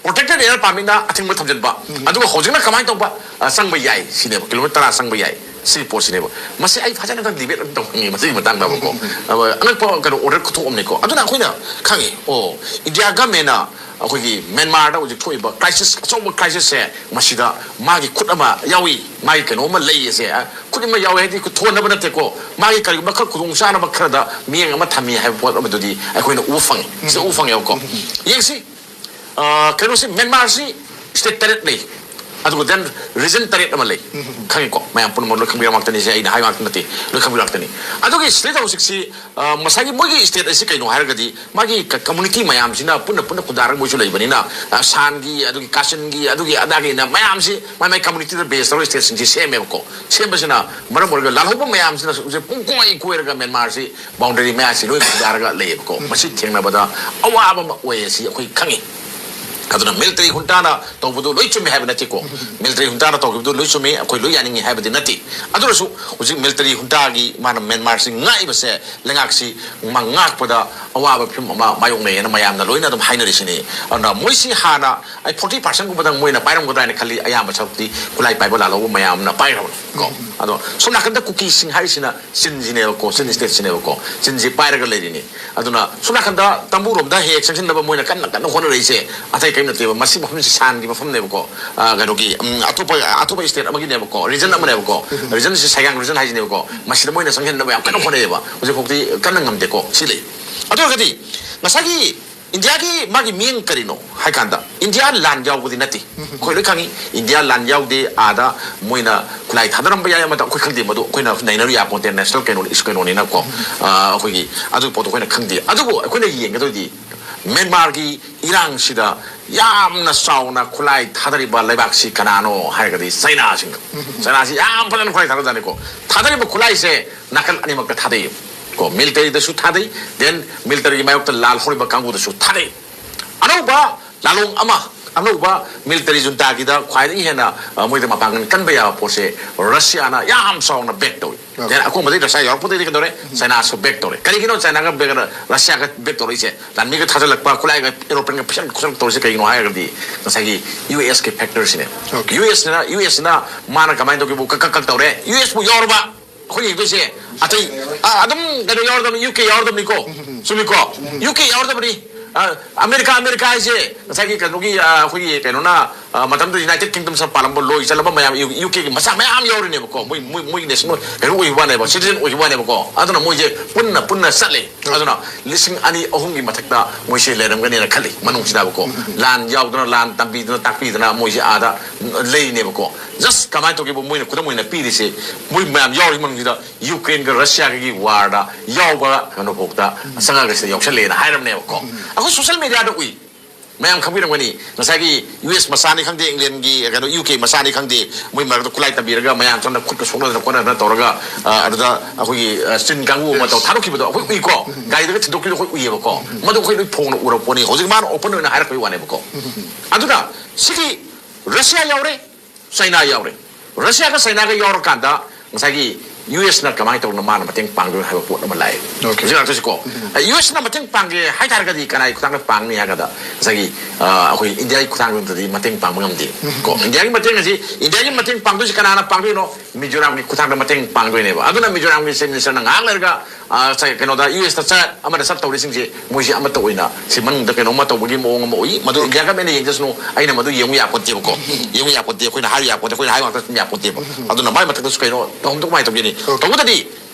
ꯄ꯭ꯔꯣꯇꯦꯛꯇꯦꯠ ꯑꯦꯔꯤꯌꯥ ꯄꯥꯝꯃꯤꯅ ꯑꯊꯤꯡꯕ ꯊꯝꯖꯤꯟꯕ꯫ ꯑꯗꯨꯒ ꯍꯧꯖꯤꯛꯅ ꯀꯃꯥꯏꯅ ꯇꯧꯕ? ꯑ, ꯆꯪꯕ ꯌꯥꯏ ꯁꯤꯅꯦꯕ, ꯀꯤꯂꯣꯃꯤꯇꯔ ꯇꯔꯥ ꯆꯪꯕ ꯌꯥꯏ꯫ ꯁꯤꯒꯤ ꯄꯣꯠꯁꯤꯅꯦꯕ꯫ ꯃꯁꯤ ꯑꯩ ꯐꯖꯅ ꯗꯤꯕꯦꯠ ꯑꯗꯨꯝ ꯇꯧꯅꯤꯡꯉꯤ ꯃꯁꯤꯒꯤ ꯃꯇꯥꯡꯗ ꯑꯃꯨꯛꯀꯣ꯫ ꯑ, ꯑꯉꯛꯄ ꯀꯩꯅꯣ ꯑꯣꯔꯗꯔ ꯈꯨꯊꯣꯛ ꯑꯃꯅꯤꯀꯣ꯫ ꯑꯗꯨꯅ ꯑꯩꯈꯣꯏꯅ ꯈꯪꯉꯤ, ꯑꯣ, ꯏꯟꯗꯤꯌꯥ ꯒꯃꯦꯟꯅ ꯑꯩꯈꯣꯏꯒꯤ ꯃ꯭ꯌꯥꯟꯃꯥꯔꯗ ꯍꯧꯖꯤꯛ ꯊꯣꯛꯏꯕ ꯀ꯭ꯔꯥꯏꯁꯤꯁ, ꯑꯆꯧꯕ ꯀ꯭ꯔꯥꯏꯁꯤꯁꯁꯦ, ꯃꯁꯤꯗ ꯃꯥꯒꯤ ꯈꯨꯠ ꯑꯃ ꯌꯥꯎꯏ, ꯃꯥꯒꯤ ꯀꯩꯅꯣ ꯑꯃ ꯂꯩ ꯑꯁꯦ, ꯑ, ꯈꯨꯠ ꯑꯃ ꯌꯥꯎꯏ ꯍꯥꯏꯗꯤ ꯈꯨꯠ ꯊꯣꯟꯅꯕ ꯅꯠꯇꯦꯀꯣ꯫ ꯃꯥꯒꯤ ꯀꯔꯤꯒꯨꯝꯕ ꯈꯔ ꯈꯨꯗꯣꯡ ꯆꯥꯅꯕ ꯈꯔꯗ ꯃꯤꯠꯌꯦꯡ ꯑꯃ ꯊꯝꯃꯤ ꯍꯥꯏꯕ ꯄꯣꯠ ꯑꯃꯗꯨꯗꯤ ꯑꯩꯈꯣꯏꯅ ꯎꯕ ꯐꯪꯉꯤ, ꯁꯤꯗ ꯎꯕ ꯐꯪꯉꯦꯕꯀꯣ꯫ ꯌꯦꯡꯁꯤ, ꯑ, ꯀꯩꯅꯣꯁꯤ, ꯃ꯭ꯌꯥꯟꯃꯥꯔꯁꯤ ꯁ꯭ꯇꯦꯠ ꯇꯔꯦꯠ ꯂꯩ, ꯑꯗꯨꯒ ꯗꯦꯟ ꯔꯤꯖꯟ ꯇꯔꯦꯠ ꯑꯃ ꯂꯩ꯫ ꯈꯪꯉꯤꯀꯣ? ꯃꯌꯥꯝ ꯄꯨꯝꯅꯃꯛ ꯂꯣꯏ ꯈꯪꯕꯤꯔ ꯉꯥꯛꯇꯅꯤ, ꯁꯦ ꯑꯩꯅ ꯍꯥꯏꯕ ꯉꯥꯛꯇ ꯅꯠꯇꯦ, ꯂꯣꯏ ꯈꯪꯕꯤꯔ ꯉꯥꯛꯇꯅꯤ꯫ ꯑꯗꯨꯒꯤ ꯁꯤꯗꯩꯗ ꯍꯧꯖꯤꯛꯁꯤ, ꯑ, ꯉꯁꯥꯏꯒꯤ ꯃꯣꯏꯒꯤ ꯁ꯭ꯇꯦꯠ ꯑꯁꯤ ꯀꯩꯅꯣ ꯍꯥꯏꯔꯒꯗꯤ, ꯃꯥꯒꯤ ꯀ-, ꯀꯝꯃꯨꯅꯤꯇꯤ ꯃꯌꯥꯝꯁꯤꯅ ꯄꯨꯟꯅ ꯄꯨꯟꯅ ꯈꯨꯟꯗꯥꯔꯒ ꯃꯣꯏꯁꯨ ꯂꯩꯕꯅꯤꯅ, ꯑ, ꯁꯥꯟꯒꯤ, ꯑꯗꯨꯒꯤ ꯀꯥꯆꯤꯟꯒꯤ, ꯑꯗꯨꯒꯤ ꯑꯗꯥꯒꯤꯅ ꯃꯌꯥꯝꯁꯤ ꯃꯥꯏ ꯃꯥꯏ ꯀꯝꯃꯨꯅꯤꯇꯤꯗ ꯕꯦꯁ ꯇꯧꯔꯒ ꯁ꯭ꯇꯦꯠꯁꯤꯡꯁꯤ ꯁꯦꯝꯃꯦꯕꯀꯣ꯫ ꯁꯦꯝꯕꯁꯤꯅ ꯃꯔꯝ ꯑꯣꯏꯔꯒ ꯂꯥꯜꯍꯧꯕ ꯃꯌꯥꯝꯁꯤꯅ ꯍꯧꯖꯤꯛ ꯄꯨꯡꯀꯣꯏ ꯀꯣꯏꯔꯒ ꯃ꯭ꯌꯥꯟꯃꯥꯔꯁꯤ ꯕꯥꯎꯟꯗꯔꯤ ꯃꯌꯥꯁꯤ ꯂꯣꯏ ꯈꯨꯟꯗꯥꯔꯒ ꯂꯩꯌꯦꯕꯀꯣ꯫ ꯃꯁꯤ ꯊꯦꯡꯅꯕꯗ ꯑꯋꯥꯕ ꯑꯃ ꯑꯣꯏ ꯑꯁꯤ ꯑꯩꯈꯣꯏ ꯈꯪꯉꯤ꯫ ꯑꯗꯨꯅ ꯃꯤꯂꯤꯇꯔꯤ ꯍꯨꯟꯇꯥꯅ ꯇꯧꯕꯗꯨ ꯂꯣꯏ ꯆꯨꯝꯃꯤ ꯍꯥꯏꯕ ꯅꯠꯇꯦꯀꯣ꯫ ꯃꯤꯂꯤꯇꯔꯤ ꯍꯨꯟꯇꯥꯅ ꯇꯧꯈꯤꯕꯗꯨ ꯂꯣꯏ ꯆꯨꯝꯃꯤ, ꯑꯩꯈꯣꯏ ꯂꯣꯏ ꯌꯥꯅꯤꯡꯉꯤ ꯍꯥꯏꯕꯗꯤ ꯅꯠꯇꯦ꯫ ꯑꯗꯨ ꯑꯣꯏꯔꯁꯨ ꯍꯧꯖꯤꯛ ꯃꯤꯂꯤꯇꯔꯤ ꯍꯨꯟꯇꯥꯒꯤ ꯃꯥꯅ ꯃ꯭ꯌꯥꯟꯃꯥꯔꯁꯤ ꯉꯥꯛꯏꯕꯁꯦ, ꯂꯩꯉꯥꯛꯁꯤ ꯃꯥ ꯉꯥꯛꯄꯗ ꯑꯋꯥꯕ ꯐꯤꯕꯝ ꯑꯃ ꯃꯥꯌꯣꯛꯅꯩꯌꯦꯅ ꯃꯌꯥꯝꯅ ꯂꯣꯏꯅ ꯑꯗꯨꯝ ꯍꯥꯏꯅꯔꯤꯁꯤꯅꯤ꯫ ꯑꯗꯨꯅ ꯃꯣꯏꯁꯤ ꯍꯥꯟꯅ ꯑꯩ ꯐꯣꯔꯇꯤ ꯄꯥꯔꯁꯦꯟꯒꯨꯝꯕꯗꯪ ꯃꯣꯏꯅ ꯄꯥꯏꯔꯝꯒꯗ꯭ꯔꯥ ꯍꯥꯏꯅ ꯈꯜꯂꯤ꯫ ꯑꯌꯥꯝꯕ ꯁꯔꯨꯛꯇꯤ ꯈꯨꯠꯂꯥꯏ ꯄꯥꯏꯕ ꯂꯥꯜꯍꯧꯕ ꯃꯌꯥꯝꯅ ꯄꯥꯏꯈ꯭ꯔꯕꯅꯤ ꯀꯣ꯫ ꯑꯗꯣ ꯁꯣꯝ ꯅꯥꯀꯟꯗ ꯀꯨꯀꯤꯁꯤꯡ ꯍꯥꯏꯔꯤꯁꯤꯅ ꯆꯤꯟꯁꯤꯅꯦꯕꯀꯣ, ꯆꯤꯟ ꯁ꯭ꯇꯦꯠꯁꯤꯅꯦꯕꯀꯣ꯫ ꯆꯤꯟꯁꯤ ꯄꯥꯏꯔꯒ ꯂꯩꯔꯤꯅꯤ꯫ ꯑꯗꯨꯅ ꯁꯣꯝ ꯅꯥꯀꯟꯗ ꯇꯥꯡꯕꯨꯔꯣꯝꯗ ꯍꯦꯛ ꯍꯦꯛ ꯆꯪꯁꯤꯟꯅꯕ ꯃꯣꯏꯅ ꯀꯟꯅ ꯀꯟꯅ ꯍꯣꯠꯅꯔꯛꯏꯁꯦ ꯑꯇꯩ ꯀꯔꯤꯝ ꯅꯠꯇꯦꯕ꯫ ꯃꯁꯤ ꯃꯐꯝꯁꯤ ꯁꯥꯟꯒꯤ ꯃꯐꯝꯅꯦꯕꯀꯣ꯫ ꯑ, ꯀꯩꯅꯣꯒꯤ, ꯎꯝ, ꯑꯇꯣꯞꯄ, ꯑꯇꯣꯞꯄ ꯁ꯭ꯇꯦꯠ ꯑꯃꯒꯤꯅꯦꯕꯀꯣ, ꯔꯤꯖꯟ ꯑꯃꯅꯦꯕꯀꯣ꯫ ꯔꯤꯖꯟꯁꯤ ꯁꯥꯏꯒꯥꯡ ꯔꯤꯖꯟ ꯍꯥꯏꯁꯤꯅꯦꯕꯀꯣ꯫ ꯃꯁꯤꯗ ꯃꯣꯏꯅ ꯆꯪꯁꯤꯟꯅꯕ ꯌꯥꯝ ꯀꯟꯅ ꯍꯣꯠꯅꯩꯌꯦꯕ꯫ ꯍꯧꯖꯤꯛꯐꯥꯎꯗꯤ ꯀꯟꯅ ꯉꯝꯗꯦꯀꯣ꯫ ꯁꯤ ꯂꯩ꯫ ꯑꯗꯨ ꯑꯣꯏꯔꯒꯗꯤ ꯉꯁꯥꯏꯒꯤ ꯏꯟꯗꯤꯌꯥꯒꯤ ꯃꯥꯒꯤ ꯃꯤꯠꯌꯦꯡ ꯀꯔꯤꯅꯣ ꯍꯥꯏ ꯀꯥꯟꯗ, ꯏꯟꯗꯤꯌꯥ ꯂꯥꯟ ꯌꯥꯎꯕꯗꯤ ꯅꯠꯇꯦ꯫ ꯑꯩꯈꯣꯏ ꯂꯣꯏ ꯈꯪꯉꯤ, ꯏꯟꯗꯤꯌꯥ ꯂꯥꯟ ꯌꯥꯎꯗꯦ꯫ ꯑꯥꯗ ꯃꯣꯏꯅ ꯈꯨꯠꯂꯥꯏ ꯊꯥꯗꯔꯝꯕ ꯌꯥꯏ, ꯑꯃꯗ ꯑꯩꯈꯣꯏ ꯈꯪꯗꯦ, ꯃꯗꯨ ꯑꯩꯈꯣꯏꯅ ꯅꯩꯅꯔꯨ ꯌꯥꯄꯣꯟꯇꯦ, ꯅꯦꯁꯅꯦꯜ ꯀꯩꯅꯣ, ꯏꯁꯨ ꯀꯩꯅꯣꯅꯤꯅꯀꯣ꯫ ꯑ, ꯑꯩꯈꯣꯏꯒꯤ ꯑꯗꯨꯒꯤ ꯄꯣꯠꯇꯣ ꯑꯩꯈꯣꯏꯅ ꯈꯪꯗꯦ꯫ ꯑꯗꯨꯕꯨ ꯑꯩꯈꯣꯏꯅ ꯌꯦꯡꯒꯗꯣꯏꯗꯤ ꯃ꯭ꯌꯥꯟꯃꯥꯔꯒꯤ ꯏꯔꯥꯡꯁꯤꯗ ꯌꯥꯝꯅ ꯆꯥꯎꯅ ꯈꯨꯠꯂꯥꯏ ꯊꯥꯗꯔꯤꯕ ꯂꯩꯕꯥꯛꯁꯤ ꯀꯅꯥꯅꯣ ꯍꯥꯏꯔꯒꯗꯤ ꯆꯩꯅꯥꯁꯤꯡ꯫ ꯆꯩꯅꯥꯁꯤ ꯌꯥꯝ ꯐꯖꯅ ꯈꯨꯠꯂꯥꯏ ꯊꯥꯗꯖꯥꯠꯅꯤꯀꯣ꯫ ꯊꯥꯗꯔꯤꯕ ꯈꯨꯠꯂꯥꯏꯁꯦ ꯅꯥꯀꯜ ꯑꯅꯤꯃꯛꯇ ꯊꯥꯗꯩ꯫ ꯀꯣ, ꯃꯤꯂꯤꯇꯔꯤꯗꯁꯨ ꯊꯥꯗꯩ, ꯗꯦꯟ ꯃꯤꯂꯤꯇꯔꯤꯒꯤ ꯃꯥꯌꯣꯛꯇ ꯂꯥꯜ ꯍꯧꯔꯤꯕ ꯀꯥꯡꯕꯨꯗꯁꯨ ꯊꯥꯗꯩ꯫ ꯑꯅꯧꯕ ꯂꯥꯂꯣꯡ ꯑꯃ, ꯑꯅꯧꯕ ꯃꯤꯂꯤꯇꯔꯤ ꯖꯨꯟꯇꯥꯒꯤꯗ ꯈ꯭ꯋꯥꯏꯗꯒꯤ ꯍꯦꯟꯅ, ꯑ, ꯃꯣꯏꯗ ꯃꯄꯥꯡꯒꯜ ꯀꯟꯕ ꯌꯥꯕ ꯄꯣꯠꯁꯦ ꯔꯁꯤꯌꯥꯅ ꯌꯥꯝ ꯆꯥꯎꯅ ꯕꯦꯛ ꯇꯧꯏ꯫ ꯑꯣꯀꯦ꯫ ꯗꯦꯟ ꯑꯀꯣꯟꯕꯗꯒꯤ ꯔꯁꯤꯌꯥ ꯌꯥꯎꯔꯛꯄꯗꯒꯤꯗꯤ ꯀꯩꯗꯧꯔꯦ? ꯆꯩꯅꯥꯁꯨ ꯕꯦꯛ ꯇꯧꯔꯦ꯫ ꯀꯔꯤꯒꯤꯅꯣ ꯆꯩꯅꯥꯒ ꯕꯦꯛ, ꯔꯁꯤꯌꯥꯒ ꯕꯦꯛ ꯇꯧꯔꯛꯏꯁꯦ? ꯂꯥꯟꯃꯤꯒ ꯊꯥꯖꯤꯜꯂꯛꯄ, ꯈꯨꯠꯂꯥꯏꯒ, ꯑꯦꯔꯣꯄ꯭ꯂꯦꯟꯒ ꯄꯤꯁꯜ ꯈꯣꯠꯆꯜ ꯇꯧꯔꯤꯁꯦ ꯀꯩꯒꯤꯅꯣ ꯍꯥꯏꯔꯒꯗꯤ ꯉꯁꯥꯏꯒꯤ ꯌꯨ ꯑꯦꯁꯀꯤ ꯐꯦꯛꯇꯔꯁꯤꯅꯦ꯫ ꯑꯣꯀꯦ꯫ ꯌꯨ ꯑꯦꯁꯅ, ꯌꯨ ꯑꯦꯁꯅ ꯃꯥꯅ ꯀꯃꯥꯏꯅ ꯇꯧꯒꯦꯕꯨ ꯀꯛ, ꯀꯛ, ꯀꯛ ꯇꯧꯔꯦ꯫ ꯌꯨ ꯑꯦꯁꯄꯨ ꯌꯥꯎꯔꯕ ꯑꯩꯈꯣꯏ ꯌꯦꯡꯗꯣꯏꯁꯦ ꯑꯇꯩ, ꯑ, ꯑꯗꯨꯝ ꯀꯩꯅꯣ ꯌꯥꯎꯔꯗꯕꯅꯤ, ꯌꯨ ꯀꯦ ꯌꯥꯎꯔꯗꯕꯅꯤꯀꯣ꯫ ꯆꯨꯝꯃꯤꯀꯣ? U K ꯌꯥꯎꯔꯗꯕꯅꯤ꯫ ꯑ, ꯑꯃꯦꯔꯤꯀꯥ, ꯑꯃꯦꯔꯤꯀꯥ ꯍꯥꯏꯁꯦ ꯉꯁꯥꯏꯒꯤ ꯀꯩꯅꯣꯒꯤ, ꯑ, ꯑꯩꯈꯣꯏꯒꯤ ꯀꯩꯅꯣꯅ, ꯑ, ꯃꯇꯝꯗꯨꯗ ꯌꯨꯅꯥꯏꯇꯦꯗ ꯀꯤꯡꯗꯝꯁ ꯄꯥꯜꯂꯝꯕ, ꯂꯣꯏ ꯆꯠꯂꯝꯕ ꯃꯌꯥꯝ, ꯌꯨ, ꯌꯨ ꯀꯦꯒꯤ ꯃꯆꯥ ꯃꯌꯥꯝ ꯌꯥꯎꯔꯤꯅꯦꯕꯀꯣ꯫ ꯃꯣꯏ, ꯃꯣꯏ, ꯃꯣꯏ ꯅꯦꯁꯅꯦꯜ ꯀꯩꯅꯣ ꯑꯣꯏꯈꯤꯕ ꯋꯥꯅꯦꯕ, ꯁꯤꯇꯤꯖꯦꯟ ꯑꯣꯏꯈꯤꯕ ꯋꯥꯅꯦꯕꯀꯣ꯫ ꯑꯗꯨꯅ ꯃꯣꯏꯁꯦ ꯄꯨꯟꯅ, ꯄꯨꯟꯅ ꯆꯠꯂꯦ꯫ ꯑꯗꯨꯅ ꯂꯤꯁꯤꯡ ꯑꯅꯤ, ꯑꯍꯨꯝꯒꯤ ꯃꯊꯛꯇ ꯃꯣꯏꯁꯦ ꯂꯩꯔꯝꯒꯅꯤꯅ ꯈꯜꯂꯤ ꯃꯅꯨꯡꯁꯤꯗꯕꯀꯣ꯫ ꯂꯥꯟ ꯌꯥꯎꯗꯅ, ꯂꯥꯟ ꯇꯝꯕꯤꯗꯅ, ꯇꯥꯛꯄꯤꯗꯅ ꯃꯣꯏꯁꯦ ꯑꯥꯗ ꯂꯩꯅꯦꯕꯀꯣ꯫ ꯖꯁ ꯀꯃꯥꯏꯅ ꯇꯧꯒꯦꯕꯨ, ꯃꯣꯏꯅ ꯈꯨꯗꯝ ꯑꯣꯏꯅ ꯄꯤꯔꯤꯁꯦ, ꯃꯣꯏ ꯃꯌꯥꯝ ꯌꯥꯎꯔꯤ ꯃꯅꯨꯡꯁꯤꯗ ꯌꯨꯀ꯭ꯔꯦꯟꯒ ꯔꯁꯤꯌꯥꯒꯤ ꯋꯥꯔꯗ ꯌꯥꯎꯕ ꯀꯩꯅꯣꯐꯥꯎꯗ ꯆꯪꯉꯒ ꯁꯤꯗ ꯌꯥꯎꯁꯜꯂꯦꯅ ꯍꯥꯏꯔꯝꯅꯦꯕꯀꯣ꯫ ꯑꯩꯈꯣꯏ ꯁꯣꯁꯦꯜ ꯃꯦꯗꯤꯌꯥꯗ ꯎꯏ, ꯃꯌꯥꯝ ꯈꯪꯕꯤꯔꯝꯒꯅꯤ, ꯉꯁꯥꯏꯒꯤ ꯌꯨ ꯑꯦꯁ ꯃꯆꯥꯅꯤ ꯈꯪꯗꯦ, ꯏꯪꯂꯦꯟꯒꯤ ꯀꯩꯅꯣ, ꯌꯨ ꯀꯦ ꯃꯆꯥꯅꯤ ꯈꯪꯗꯦ, ꯃꯣꯏ ꯃꯔꯛꯇ ꯈꯨꯠꯂꯥꯏ ꯇꯝꯕꯤꯔꯒ ꯃꯌꯥꯝ ꯆꯪꯗꯅ ꯈꯨꯠꯀ ꯁꯣꯛꯅꯗꯅ ꯈꯣꯠꯅꯗꯅ ꯇꯧꯔꯒ, ꯑ, ꯑꯗꯨꯗ ꯑꯩꯈꯣꯏꯒꯤ, ꯑ, ꯆꯤꯟ ꯀꯥꯡꯕꯨ ꯑꯃ ꯇꯧ ꯊꯥꯗꯣꯛꯈꯤꯕꯗꯣ ꯑꯩꯈꯣꯏ ꯎꯏꯀꯣ, ꯒꯥꯔꯤꯗꯒ ꯊꯤꯟꯗꯣꯛꯈꯤꯕꯗꯣ ꯑꯩꯈꯣꯏ ꯎꯏꯌꯦꯕꯀꯣ꯫ ꯃꯗꯨ ꯑꯩꯈꯣꯏ ꯂꯣꯏ ꯐꯣꯡꯅ ꯎꯔꯕ ꯄꯣꯠꯅꯤ꯫ ꯍꯧꯖꯤꯛ ꯃꯥꯅ ꯑꯣꯄꯟ ꯑꯣꯏꯅ ꯍꯥꯏꯔꯛꯄꯒꯤ ꯋꯥꯅꯦꯕꯀꯣ꯫ ꯑꯗꯨꯅ ꯁꯤꯒꯤ ꯔꯁꯤꯌꯥ ꯌꯥꯎꯔꯦ, ꯆꯩꯅꯥ ꯌꯥꯎꯔꯦ꯫ ꯔꯁꯤꯌꯥꯒ ꯆꯩꯅꯥꯒ ꯌꯥꯎꯔꯀꯥꯟꯗ ꯉꯁꯥꯏꯒꯤ ꯌꯨ ꯑꯦꯁꯅ ꯀꯃꯥꯏꯅ ꯇꯧꯗꯅ ꯃꯥꯅ ꯃꯇꯦꯡ ꯄꯥꯡꯗꯣꯏꯅꯣ ꯍꯥꯏꯕ ꯄꯣꯠ ꯑꯃ ꯂꯥꯛꯑꯦ꯫ ꯑꯣꯀꯦ꯫ ꯍꯧꯖꯤꯛ ꯂꯥꯛꯇꯣꯏꯁꯤꯀꯣ, ꯌꯨ ꯑꯦꯁꯅ ꯃꯇꯦꯡ ꯄꯥꯡꯒꯦ ꯍꯥꯏꯇꯥꯔꯒꯗꯤ ꯀꯅꯥꯒꯤ ꯈꯨꯊꯥꯡꯗ ꯄꯥꯡꯅꯤ ꯍꯥꯏꯔꯒꯗ ꯉꯁꯥꯏꯒꯤ, ꯑ, ꯑꯩꯈꯣꯏ ꯏꯟꯗꯤꯌꯥꯒꯤ ꯈꯨꯊꯥꯡꯗꯗꯤ ꯃꯇꯦꯡ ꯄꯥꯡꯕ ꯉꯝꯗꯦ꯫ ꯀꯣ, ꯏꯟꯗꯤꯌꯥꯒꯤ ꯃꯇꯦꯡ ꯑꯁꯤ, ꯏꯟꯗꯤꯌꯥꯒꯤ ꯃꯇꯦꯡ ꯄꯥꯡꯗꯣꯏꯁꯤ ꯀꯅꯥꯅ ꯄꯥꯡꯗꯣꯏꯅꯣ? ꯃꯤꯖꯣꯔꯥꯝꯒꯤ ꯈꯨꯊꯥꯡꯗ ꯃꯇꯦꯡ ꯄꯥꯡꯗꯣꯏꯅꯦꯕ꯫ ꯑꯗꯨꯅ ꯃꯤꯖꯣꯔꯥꯝꯒꯤ ꯆꯤꯐ ꯃꯤꯅꯤꯁꯇꯔꯅ ꯉꯥꯏꯍꯥꯛ ꯂꯩꯔꯒ, ꯑ, ꯉꯁꯥꯏ ꯀꯩꯅꯣꯗ, ꯌꯨ ꯑꯦꯁꯇ ꯆꯠ, ꯑꯃꯗ ꯆꯠ ꯇꯧꯔꯤꯁꯤꯡꯁꯦ ꯃꯣꯏꯁꯦ ꯑꯃꯠꯇ ꯑꯣꯏꯅ ꯁꯤ ꯃꯅꯨꯡꯗ ꯀꯩꯅꯣꯝꯃ ꯇꯧꯕꯒꯤ ꯃꯑꯣꯡ ꯑꯃ ꯎꯏ꯫ ꯃꯗꯨ ꯏꯟꯗꯤꯌꯥ ꯒꯃꯦꯟꯅ ꯌꯦꯡꯖꯁꯅꯨ, ꯑꯩꯅ ꯃꯗꯨ ꯌꯦꯡꯉꯨ ꯌꯥꯄꯣꯠꯇꯦꯕꯀꯣ꯫ ꯌꯦꯡꯉꯨ ꯌꯥꯄꯣꯠꯇꯦ, ꯑꯩꯈꯣꯏꯅ ꯍꯥꯏꯔꯨ ꯌꯥꯄꯣꯠꯇꯦ, ꯑꯩꯈꯣꯏꯅ ꯍꯥꯏꯕ ꯉꯥꯛꯇ ꯁꯨꯝ ꯌꯥꯄꯣꯠꯇꯦꯕ꯫ ꯑꯗꯨꯅ ꯃꯥꯏ ꯃꯊꯛꯇꯁꯨ ꯀꯩꯅꯣ ꯇꯧꯐꯝ ꯊꯣꯛꯄ ꯇꯧꯒꯅꯤ꯫ ꯇꯧꯕꯇꯗꯤ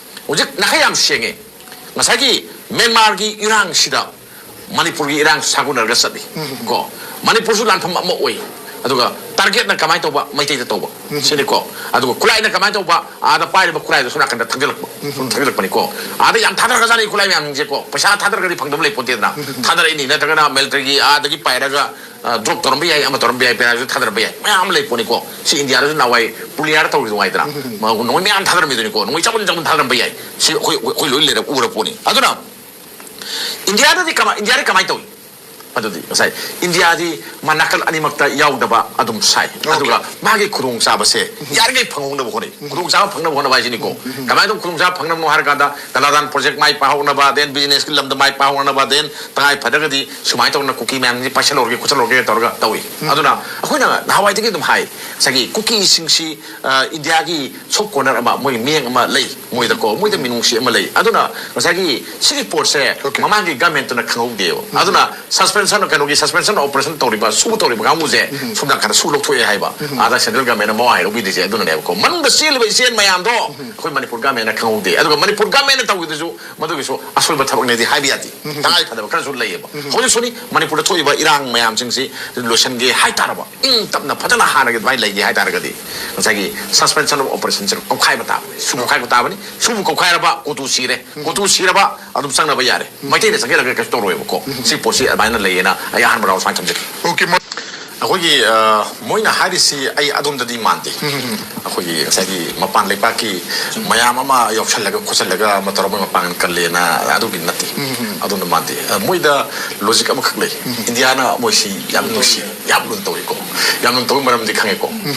ꯍꯧꯖꯤꯛ ꯅꯥꯈꯩ ꯌꯥꯝ ꯁꯦꯡꯉꯦ꯫ ꯉꯁꯥꯏꯒꯤ ꯃ꯭ꯌꯥꯟꯃꯥꯔꯒꯤ ꯏꯔꯥꯡꯁꯤꯗ ꯃꯅꯤꯄꯨꯔꯒꯤ ꯏꯔꯥꯡ ꯁꯥꯒꯣꯟꯅꯔꯒ ꯆꯠꯂꯤ꯫ ꯀꯣ, ꯃꯅꯤꯄꯨꯔꯁꯨ ꯂꯥꯟꯐꯝ ꯑꯃ ꯑꯣꯏ꯫ ꯑꯗꯨꯒ ꯇꯥꯔꯒꯦꯠꯅ ꯀꯃꯥꯏꯅ ꯇꯧꯕ? ꯃꯩꯇꯩꯗ ꯇꯧꯕ ꯁꯤꯅꯤꯀꯣ꯫ ꯑꯗꯨꯒ ꯈꯨꯠꯂꯥꯏꯅ ꯀꯃꯥꯏꯅ ꯇꯧꯕ? ꯑꯥꯗ ꯄꯥꯏꯔꯤꯕ ꯈꯨꯠꯂꯥꯏꯗꯣ ꯁꯣꯝ ꯅꯥꯀꯟꯗ ꯊꯥꯡꯖꯜꯂꯛꯄ, ꯁꯨꯝ ꯊꯥꯡꯖꯜꯂꯛꯄꯅꯤꯀꯣ꯫ ꯑꯥꯗ ꯌꯥꯝ ꯊꯥꯗꯔꯒꯖꯥꯠꯅꯤ ꯈꯨꯠꯂꯥꯏ ꯃꯌꯥꯝꯁꯤꯡꯁꯦꯀꯣ꯫ ꯄꯩꯁꯥ ꯊꯥꯗꯔꯒꯗꯤ ꯐꯪꯗꯕ ꯂꯩ ꯄꯣꯟꯇꯦꯗꯅ꯫ ꯊꯥꯗꯔꯛꯏꯅꯤ, ꯅꯠꯇ꯭ꯔꯒꯅ ꯃꯤꯂꯤꯇꯔꯤꯒꯤ ꯑꯥꯗꯒꯤ ꯄꯥꯏꯔꯒ ꯗ꯭ꯔꯣꯞ ꯇꯧꯔꯝꯕ ꯌꯥꯏ, ꯑꯃ ꯇꯧꯔꯝꯕ ꯌꯥꯏ, ꯄꯦꯔꯥꯁꯨ ꯊꯥꯗꯔꯝꯕ ꯌꯥꯏ, ꯃꯌꯥꯝ ꯑꯃ ꯂꯩ ꯄꯣꯠꯅꯤꯀꯣ꯫ ꯁꯤ ꯏꯟꯗꯤꯌꯥꯗꯁꯨ ꯅꯍꯥꯟꯋꯥꯏ ꯄꯨꯂꯤꯌꯥꯔ ꯇꯧꯔꯤꯗꯨ ꯉꯥꯏꯗꯅ꯫ ꯅꯣꯡꯃꯩ ꯃꯌꯥꯝ ꯊꯥꯗꯔꯝꯃꯤꯗꯨꯅꯤꯀꯣ꯫ ꯅꯣꯡꯃꯩ ꯆꯥꯎꯕ ꯆꯥꯎꯕ ꯊꯥꯗꯔꯝꯕ ꯌꯥꯏ꯫ ꯁꯤ ꯑꯩꯈꯣꯏ ꯑꯩꯈꯣꯏ ꯂꯣꯏ ꯂꯩꯔ ꯎꯔ ꯄꯣꯠꯅꯤ꯫ ꯑꯗꯨꯅ ꯏꯟꯗꯤꯌꯥꯗꯗꯤ ꯀꯃꯥꯏ ꯏꯟꯗꯤꯌꯥꯗꯤ ꯀꯃꯥꯏꯅ ꯇꯧꯏ? ꯑꯗꯨꯗꯤ ꯉꯁꯥꯏ ꯏꯟꯗꯤꯌꯥꯗꯤ ꯃꯥ ꯅꯥꯀꯜ ꯑꯅꯤꯃꯛꯇ ꯌꯥꯎꯗꯕ ꯑꯗꯨꯝ ꯁꯥꯏ꯫ ꯑꯗꯨꯒ ꯃꯥꯒꯤ ꯈꯨꯗꯣꯡꯆꯥꯕꯁꯦ ꯌꯥꯔꯤꯉꯩ ꯐꯪꯍꯧꯅꯕ ꯍꯣꯠꯅꯩ꯫ ꯈꯨꯗꯣꯡꯆꯥꯕ ꯐꯪꯅꯕ ꯍꯣꯠꯅꯕ ꯍꯥꯏꯁꯤꯅꯤꯀꯣ꯫ ꯀꯃꯥꯏꯅ ꯇꯧ ꯈꯨꯗꯣꯡꯆꯥꯕ ꯐꯪꯅꯕꯅꯣ ꯍꯥꯏꯔ ꯀꯥꯟꯗ, ꯀꯂꯥꯗꯥꯟ ꯄ꯭ꯔꯣꯖꯦꯛ ꯃꯥꯏ ꯄꯥꯛꯍꯧꯅꯕ, then ꯕꯤꯖꯤꯅꯦꯁꯀꯤ ꯂꯝꯗ ꯃꯥꯏ ꯄꯥꯛꯍꯧꯅꯕ, then ꯇꯉꯥꯏ ꯐꯗ꯭ꯔꯒꯗꯤ ꯁꯨꯃꯥꯏꯅ ꯇꯧꯗꯅ ꯀꯨꯀꯤ ꯃꯌꯥꯝꯁꯤ ꯄꯥꯏꯁꯜꯍꯧꯔꯒꯦ ꯈꯣꯠꯆꯜꯍꯧꯔꯒꯦ ꯇꯧꯔꯒ ꯇꯧꯏ꯫ ꯑꯗꯨꯅ ꯑꯩꯈꯣꯏꯅ ꯅꯍꯥꯟꯋꯥꯏꯗꯒꯤ ꯑꯗꯨꯝ ꯍꯥꯏ, ꯉꯁꯥꯏꯒꯤ ꯀꯨꯀꯤꯁꯤꯡꯁꯤ, ꯑ, ꯏꯟꯗꯤꯌꯥꯒꯤ ꯁꯣꯞ ꯀꯣꯔꯅꯔ ꯑꯃ, ꯃꯣꯏ ꯃꯤꯠꯌꯦꯡ ꯑꯃ ꯂꯩ ꯃꯣꯏꯗꯀꯣ, ꯃꯣꯏꯗ ꯃꯤꯅꯨꯡꯁꯤ ꯑꯃ ꯂꯩ꯫ ꯑꯗꯨꯅ ꯉꯁꯥꯏꯒꯤ ꯁꯤꯒꯤ ꯄꯣꯠꯁꯦ ꯃꯃꯥꯡꯒꯤ ꯒꯃꯦꯟꯇꯨꯅ ꯈꯪꯍꯧꯗꯦꯕ꯫ ꯑꯗꯨꯅ ꯁꯁꯄꯦꯟꯁꯟ, ꯀꯩꯅꯣꯒꯤ ꯁꯁꯄꯦꯟꯁꯟ ꯑꯣꯄꯔꯦꯁꯟ ꯇꯧꯔꯤꯕ, ꯁꯨꯕ ꯇꯧꯔꯤꯕ ꯀꯥꯡꯕꯨꯁꯦ ꯁꯣꯝ ꯅꯥꯀꯟꯗ ꯁꯨ ꯂꯧꯊꯣꯛꯑꯦ ꯍꯥꯏꯕ꯫ ꯑꯥꯗ ꯁꯦꯟꯇ꯭ꯔꯦꯜ ꯒꯃꯦꯟꯅ ꯃꯋꯥ ꯍꯥꯏꯔꯧꯕꯤꯗ꯭ꯔꯤꯁꯦ ꯑꯗꯨꯅꯅꯦꯕꯀꯣ꯫ ꯃꯅꯨꯡꯗ ꯆꯦꯜꯂꯤꯕ ꯏꯆꯦꯜ ꯃꯌꯥꯝꯗꯣ ꯑꯩꯈꯣꯏ ꯃꯅꯤꯄꯨꯔ ꯒꯃꯦꯟꯅ ꯈꯪꯍꯧꯗꯦ꯫ ꯑꯗꯨꯒ ꯃꯅꯤꯄꯨꯔ ꯒꯃꯦꯟꯅ ꯇꯧꯈꯤꯗꯨꯁꯨ ꯃꯗꯨꯒꯤꯁꯨ ꯑꯁꯣꯏꯕ ꯊꯕꯛꯅꯦꯗꯤ ꯍꯥꯏꯕ ꯌꯥꯗꯦ꯫ ꯇꯉꯥꯏ ꯐꯗꯕ ꯈꯔꯁꯨ ꯂꯩꯌꯦꯕ꯫ ꯍꯧꯖꯤꯛꯁꯨꯅꯤ ꯃꯅꯤꯄꯨꯔꯗ ꯊꯣꯛꯏꯕ ꯏꯔꯥꯡ ꯃꯌꯥꯝꯁꯤꯡꯁꯤ ꯂꯣꯏꯁꯤꯟꯒꯦ ꯍꯥꯏꯇꯥꯔꯕ, ꯏꯪ ꯇꯞꯅ ꯐꯖꯅ ꯍꯥꯟꯅꯒꯤ ꯑꯗꯨꯃꯥꯏꯅ ꯂꯩꯒꯦ ꯍꯥꯏꯇꯥꯔꯒꯗꯤ ꯉꯁꯥꯏꯒꯤ ꯁꯁꯄꯦꯟꯁꯟ ꯑꯣꯐ ꯑꯣꯄꯔꯦꯁꯟꯁꯦ ꯀꯧꯈꯥꯏꯕ ꯇꯥꯕꯅꯤ, ꯁꯨ ꯀꯧꯈꯥꯏꯕ ꯇꯥꯕꯅꯤ꯫ ꯁꯨꯕꯨ ꯀꯧꯈꯥꯏꯔꯕ ꯀꯣꯇꯨ ꯁꯤꯔꯦ, ꯀꯣꯇꯨ ꯁꯤꯔꯕ ꯑꯗꯨꯝ ꯆꯪꯅꯕ ꯌꯥꯔꯦ꯫ ꯃꯩꯇꯩꯅ ꯆꯪꯁꯤꯜꯂꯒ ꯀꯩꯁꯨ ꯇꯧꯔꯣꯏꯕꯀꯣ꯫ ꯁꯤ ꯄꯣꯠꯁꯤ ꯑꯗꯨꯃꯥꯏꯅ ꯂꯩꯌꯦꯅ ꯑꯩ ꯑꯍꯥꯟꯕ ꯔꯥꯎꯟ ꯁꯨꯃꯥꯏꯅ ꯊꯝꯖꯒꯦ꯫ ꯑꯣꯀꯦ, ꯃ- ꯑꯩꯈꯣꯏꯒꯤ, ꯑ, ꯃꯣꯏꯅ ꯍꯥꯏꯔꯤꯁꯤ ꯑꯩ ꯑꯗꯣꯝꯗꯗꯤ ꯃꯥꯟꯗꯦ꯫ ꯑꯩꯈꯣꯏꯒꯤ ꯉꯁꯥꯏꯒꯤ ꯃꯄꯥꯟ ꯂꯩꯕꯥꯛꯀꯤ ꯃꯌꯥꯝ ꯑꯃ ꯌꯥꯎꯁꯜꯂꯒ ꯈꯣꯠꯆꯜꯂꯒ ꯑꯃ ꯇꯧꯔꯒ ꯃꯣꯏ ꯃꯄꯥꯡꯒꯜ ꯀꯜꯂꯦꯅ ꯑꯗꯨꯒꯤ ꯅꯠꯇꯦ꯫ ꯑꯗꯣꯝꯗ ꯃꯥꯟꯗꯦ꯫ ꯑ, ꯃꯣꯏꯗ ꯂꯣꯖꯤꯛ ꯑꯃꯈꯛ ꯂꯩ꯫ ꯏꯟꯗꯤꯌꯥꯅ ꯃꯣꯏꯁꯤ ꯌꯥꯝ ꯅꯨꯡꯁꯤ, ꯌꯥꯝ ꯂꯨꯅ ꯇꯧꯏꯀꯣ꯫ ꯌꯥꯝ ꯂꯨꯅ ꯇꯧꯕꯒꯤ ꯃꯔꯝꯗꯤ ꯈꯪꯉꯦꯀꯣ꯫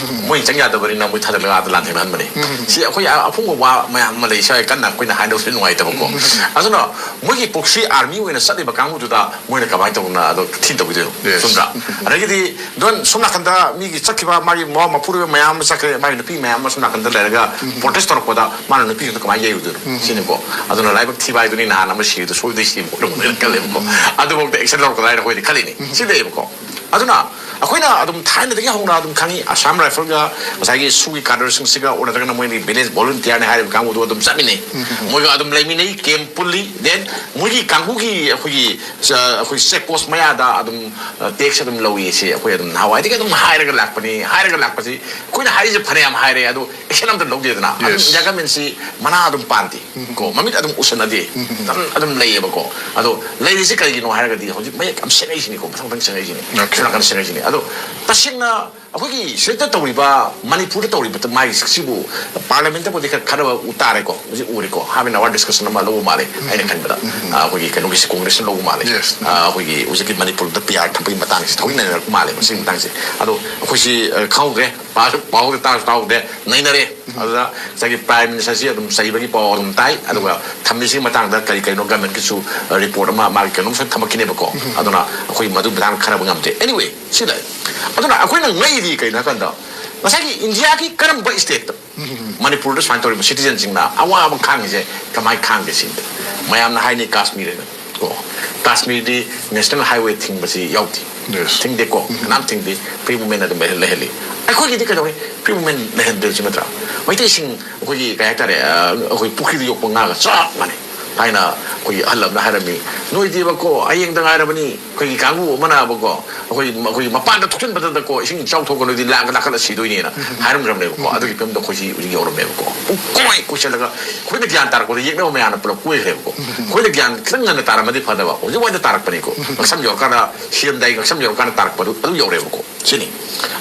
ꯃꯣꯏ ꯆꯪ ꯌꯥꯗꯕꯅꯤꯅ ꯃꯣꯏ ꯊꯥꯗꯔꯒ ꯑꯥꯗ ꯂꯥꯟ ꯊꯦꯡꯅꯍꯟꯕꯅꯤ꯫ ꯁꯤ ꯑꯩꯈꯣꯏ ꯑ-, ꯑꯐꯨꯡꯕ ꯋꯥ ꯃꯌꯥꯝ ꯑꯃ ꯂꯩ, ꯁ꯭ꯋꯥꯏ ꯀꯟꯅ ꯑꯩꯈꯣꯏꯅ ꯍꯥꯏꯅꯕꯁꯨ ꯅꯨꯡꯉꯥꯏꯇꯕꯀꯣ꯫ ꯑꯗꯨꯅ ꯃꯣꯏꯒꯤ ꯄ꯭ꯔꯣꯛꯁꯤ ꯑꯥꯔꯃꯤ ꯑꯣꯏꯅ ꯆꯠꯂꯤꯕ ꯀꯥꯡꯕꯨꯗꯨꯗ ꯃꯣꯏꯅ ꯀꯃꯥꯏꯅ ꯇꯧꯅ ꯑꯗꯣ ꯊꯤꯅ ꯇꯧꯕꯤꯗꯣꯏꯅꯣ? Yes. ꯆꯨꯝꯗ꯭ꯔꯥ? ꯑꯗꯒꯤꯗꯤ ꯗꯣꯟ ꯁꯣꯝ ꯅꯥꯀꯟꯗ ꯃꯤꯒꯤ ꯆꯠꯈꯤꯕ ꯃꯥꯒꯤ ꯃꯋꯥ ꯃꯄꯨꯔꯣꯏꯕ ꯃꯌꯥꯝ ꯑꯃ ꯆꯠꯈ꯭ꯔꯦ, ꯃꯥꯒꯤ ꯅꯨꯄꯤ ꯃꯌꯥꯝ ꯑꯃ ꯁꯣꯝ ꯅꯥꯀꯟꯗ ꯂꯩꯔꯒ ꯄ꯭ꯔꯣꯇꯦꯁ ꯇꯧꯔꯛꯄꯗ ꯃꯥꯅ ꯅꯨꯄꯤꯗꯨꯗ ꯀꯃꯥꯏꯅ ꯌꯩꯔꯨꯗꯣꯏꯅꯣ? ꯁꯤꯅꯤꯀꯣ꯫ ꯑꯗꯨꯅ ꯂꯥꯏꯕꯛ ꯊꯤꯕ ꯍꯥꯏꯗꯨꯅꯤ, ꯅꯍꯥꯟ ꯑꯃ ꯁꯤꯔꯤꯗꯣ ꯁꯣꯏꯗꯣꯏ ꯁꯤꯕ ꯈꯣꯠꯂꯝꯒꯅꯤꯅ ꯈꯜꯂꯦꯕꯀꯣ꯫ ꯑꯗꯨꯐꯥꯎꯗ ꯑꯦꯛꯁꯟ ꯂꯧꯔꯛꯀꯗ꯭ꯔꯥ ꯍꯥꯏꯅ ꯑꯩꯈꯣꯏꯗꯤ ꯈꯜꯂꯤꯅꯤ꯫ ꯁꯤ ꯂꯩꯌꯦꯕꯀꯣ꯫ ꯑꯗꯨꯅ ꯑꯩꯈꯣꯏꯅ ꯑꯗꯨꯝ ꯊꯥꯏꯅꯗꯒꯤ ꯍꯧꯅ ꯑꯗꯨꯝ ꯈꯪꯉꯤ, ꯑꯁꯥꯝ ꯔꯥꯏꯐꯜꯒ ꯉꯁꯥꯏꯒꯤ ꯁꯨꯒꯤ ꯀꯥꯗꯔꯁꯤꯡꯁꯤꯒ, ꯑꯣꯔ ꯅꯠꯇ꯭ꯔꯒꯅ ꯃꯣꯏꯒꯤ ꯚꯤꯂꯦꯖ ꯚꯣꯂꯨꯟꯇꯤꯌꯥꯔꯅꯤ ꯍꯥꯏꯔꯤꯕ ꯀꯥꯡꯕꯨꯗꯨ ꯑꯗꯨꯝ ꯆꯠꯃꯤꯟꯅꯩ꯫ ꯃꯣꯏꯒ ꯑꯗꯨꯝ ꯂꯩꯃꯤꯟꯅꯩ, ꯀꯦꯝ ꯄꯨꯜꯂꯤ, ꯗꯦꯟ ꯃꯣꯏꯒꯤ ꯀꯥꯡꯕꯨꯒꯤ ꯑꯩꯈꯣꯏꯒꯤ, ꯑ, ꯑꯩꯈꯣꯏ ꯆꯦꯛ ꯄꯣꯁ ꯃꯌꯥꯗ ꯑꯗꯨꯝ, ꯑ, ꯇꯦꯛꯁ ꯑꯗꯨꯝ ꯂꯧꯏ꯫ ꯁꯤ ꯑꯩꯈꯣꯏ ꯑꯗꯨꯝ ꯅꯍꯥꯟꯋꯥꯏꯗꯒꯤ ꯑꯗꯨꯝ ꯍꯥꯏꯔꯒ ꯂꯥꯛꯄꯅꯤ꯫ ꯍꯥꯏꯔꯒ ꯂꯥꯛꯄꯁꯤ ꯑꯩꯈꯣꯏꯅ ꯍꯥꯏꯔꯤꯁꯦ ꯐꯅꯌꯥꯝ ꯍꯥꯏꯔꯦ, ꯑꯗꯣ ꯑꯦꯛꯁꯟ ꯑꯝꯇ ꯂꯧꯗꯦꯗꯅ꯫ ꯑꯗꯨꯝ ꯏꯟꯗꯤꯌꯥ ꯒꯃꯦꯟꯁꯤ ꯃꯅꯥ ꯑꯗꯨꯝ ꯄꯥꯟꯗꯦ꯫ ꯀꯣ, ꯃꯃꯤꯠ ꯑꯗꯨꯝ ꯎꯁꯟꯅꯗꯦ꯫ ꯑꯗꯨꯝ, ꯑꯗꯨꯝ ꯂꯩꯌꯦꯕꯀꯣ꯫ ꯑꯗꯣ ꯂꯩꯔꯤꯁꯦ ꯀꯩꯒꯤꯅꯣ ꯍꯥꯏꯔꯒꯗꯤ ꯍꯧꯖꯤꯛ ꯃꯌꯦꯛ ꯌꯥꯝ ꯁꯦꯡꯉꯛꯏꯁꯤꯅꯤꯀꯣ, ꯃꯊꯪ ꯃꯊꯪ ꯁꯦꯡꯉꯛꯏꯁꯤꯅꯤ꯫ ꯁꯣꯝ ꯅꯥꯀꯟꯗ ꯁꯦꯡꯉꯛꯏꯁꯤꯅꯤ꯫ ꯑꯗꯣ ꯇꯁꯦꯡꯅ ꯑꯩꯈꯣꯏꯒꯤ ꯁꯤꯗ ꯇꯧꯔꯤꯕ, ꯃꯅꯤꯄꯨꯔꯗ ꯇꯧꯔꯤꯕ ꯃꯥꯒꯤ ꯁꯤꯕꯨ ꯄꯥꯔꯂꯤꯌꯥꯃꯦꯟꯠꯇꯕꯨꯗꯤ ꯈꯔ, ꯈꯔ ꯎ ꯇꯥꯔꯦꯀꯣ, ꯍꯧꯖꯤꯛ ꯎꯔꯦꯀꯣ, ꯍꯥꯏꯕ ꯑꯋꯥꯔ ꯗꯤꯁꯀꯁꯟ ꯑꯃ ꯂꯧꯕ ꯃꯥꯜꯂꯦ ꯑꯩꯅ ꯈꯟꯕꯗ꯫ ꯑ, ꯑꯩꯈꯣꯏꯒꯤ ꯀꯩꯅꯣꯒꯤꯁꯤ, ꯀꯣꯡꯒ꯭ꯔꯦꯁꯅ ꯂꯧꯕ ꯃꯥꯜꯂꯦ꯫ ꯑ, ꯑꯩꯈꯣꯏꯒꯤ ꯍꯧꯖꯤꯛꯀꯤ ꯃꯅꯤꯄꯨꯔꯗ ꯄꯤ ꯑꯥꯔ ꯊꯝꯕꯒꯤ ꯃꯇꯥꯡꯁꯤ ꯊꯧꯔꯤ ꯅꯩꯅꯔꯛꯄ ꯃꯥꯜꯂꯦ ꯃꯁꯤꯒꯤ ꯃꯇꯥꯡꯁꯦ꯫ ꯑꯗꯣ ꯑꯩꯈꯣꯏꯁꯤ, ꯑ, ꯈꯪꯍꯧꯗ꯭ꯔꯦ, ꯄꯥꯁꯨ ꯄꯥꯍꯧꯗꯦ, ꯇꯥꯁꯨ ꯇꯥꯍꯧꯗꯦ, ꯅꯩꯅꯔꯦ꯫ ꯑꯗꯨꯗ ꯉꯁꯥꯏꯒꯤ ꯄ꯭ꯔꯥꯏꯝ ꯃꯤꯅꯤꯁꯇꯔꯁꯤ ꯑꯗꯨꯝ ꯆꯩꯕꯒꯤ ꯄꯥꯎ ꯑꯗꯨꯝ ꯇꯥꯏ꯫ ꯑꯗꯨꯒ ꯊꯝꯃꯤꯁꯤꯒꯤ ꯃꯇꯥꯡꯗ ꯀꯔꯤ ꯀꯔꯤꯅꯣ ꯒꯃꯦꯟꯒꯤꯁꯨ, ꯑ, ꯔꯤꯄꯣꯔꯠ ꯑꯃ, ꯃꯥꯒꯤ ꯀꯩꯅꯣꯝꯁꯨ ꯊꯝꯃꯛꯈꯤꯅꯦꯕꯀꯣ꯫ ꯑꯗꯨꯅ ꯑꯩꯈꯣꯏ ꯃꯗꯨ ꯃꯇꯥꯡꯗ ꯈꯟꯅꯕ ꯉꯝꯗꯦ꯫ ꯑꯦꯅꯤꯋꯦ, ꯁꯤ ꯂꯩ꯫ ꯑꯗꯨꯅ ꯑꯩꯈꯣꯏꯅ ꯉꯛꯏꯗꯤ ꯀꯩꯅꯣ ꯍꯥꯏ ꯀꯥꯟꯗ, ꯉꯁꯥꯏꯒꯤ ꯏꯟꯗꯤꯌꯥꯒꯤ ꯀꯔꯝꯕ ꯁ꯭ꯇꯦꯠꯇ ꯃꯅꯤꯄꯨꯔꯗ ꯁꯨꯃꯥꯏꯅ ꯇꯧꯔꯤꯕ ꯁꯤꯇꯤꯖꯟꯁꯤꯡꯅ ꯑꯋꯥꯕ ꯈꯥꯡꯉꯤꯁꯦ ꯀꯃꯥꯏꯅ ꯈꯥꯡꯒꯦ ꯁꯤꯅꯤ꯫ ꯃꯌꯥꯝꯅ ꯍꯥꯏꯅꯤ ꯀꯥꯁꯃꯤꯔ ꯍꯥꯏꯅ꯫ ꯀꯣ, ꯀꯥꯁꯃꯤꯔꯗꯤ ꯅꯦꯁꯅꯦꯜ ꯍꯥꯏꯋꯦ ꯊꯤꯡꯕꯁꯤ ꯌꯥꯎꯗꯦ꯫ ꯊꯤꯡꯗꯦꯀꯣ, ꯀꯅꯥꯝ ꯊꯤꯡꯗꯦ꯫ ꯐ꯭ꯔꯤ ꯃꯨꯚꯃꯦꯟ ꯑꯗꯨꯝ ꯂꯩꯍꯜ-, ꯂꯩꯍꯜꯂꯤ꯫ ꯑꯩꯈꯣꯏꯒꯤꯗꯤ ꯀꯩꯗꯧꯋꯤ? ꯐ꯭ꯔꯤ ꯃꯨꯚꯃꯦꯟ ꯂꯩꯍꯟꯗ꯭ꯔꯤꯁꯤ ꯅꯠꯇ꯭ꯔꯥ? ꯃꯩꯇꯩꯁꯤꯡ ꯑꯩꯈꯣꯏꯒꯤ ꯀꯩ ꯍꯥꯏꯇꯥꯔꯦ, ꯑ, ꯑꯩꯈꯣꯏ ꯄꯨꯈ꯭ꯔꯤꯗ ꯌꯣꯛꯄ ꯉꯥꯒ ꯆꯞ ꯃꯥꯟꯅꯩ꯫ ꯊꯥꯏꯅ ꯑꯩꯈꯣꯏꯒꯤ ꯑꯍꯜ ꯑꯃꯅ ꯍꯥꯏꯔꯝꯃꯤ, "ꯅꯣꯏꯗꯤꯕꯀꯣ ꯍꯌꯦꯡꯗ ꯉꯥꯏꯔꯕꯅꯤ, ꯑꯩꯈꯣꯏꯒꯤ ꯀꯥꯡꯕꯨ ꯑꯃꯅꯕꯀꯣ, ꯑꯩꯈꯣꯏ, ꯑꯩꯈꯣꯏꯒꯤ ꯃꯄꯥꯟꯗ ꯊꯣꯛꯆꯟꯕꯗꯗꯀꯣ ꯏꯁꯤꯡ ꯏꯆꯥꯎ ꯊꯣꯛꯑꯒ ꯅꯣꯏꯗꯤ ꯂꯥꯡꯒ ꯂꯥꯡꯈꯠꯂ ꯁꯤꯗꯣꯏꯅꯦꯅ" ꯍꯥꯏꯔꯝꯈ꯭ꯔꯕꯅꯦꯕꯀꯣ꯫ ꯑꯗꯨꯒꯤ ꯐꯤꯕꯝꯗ ꯑꯩꯈꯣꯏꯁꯤ ꯍꯧꯖꯤꯛ ꯌꯧꯔꯝꯃꯦꯕꯀꯣ꯫ ꯄꯨꯡ ꯀꯣꯏ ꯀꯣꯏꯁꯜꯂꯒ ꯑꯩꯈꯣꯏꯅ ꯒ꯭ꯌꯥꯟ ꯇꯥꯔꯛꯄꯗ ꯌꯦꯛꯅꯕ ꯃꯌꯥꯝꯅ ꯄꯨꯂꯞ ꯀꯣꯏꯈ꯭ꯔꯦꯕꯀꯣ꯫ ꯑꯩꯈꯣꯏꯅ ꯒ꯭ꯌꯥꯟ ꯈꯤꯇꯪ ꯉꯟꯅ ꯇꯥꯔꯝꯃꯗꯤ ꯐꯗꯕ, ꯍꯧꯖꯤꯛ ꯋꯥꯏꯗ ꯇꯥꯔꯛꯄꯅꯤꯀꯣ꯫ ꯉꯛꯁꯝ ꯌꯧꯔꯀꯥꯟꯗ, ꯁꯤꯔꯝꯗꯥꯏ ꯉꯛꯁꯝ ꯌꯧꯔꯀꯥꯟꯗ ꯇꯥꯔꯛꯄꯗꯨ ꯑꯗꯨ ꯌꯧꯔꯦꯕꯀꯣ꯫ ꯁꯤꯅꯤ꯫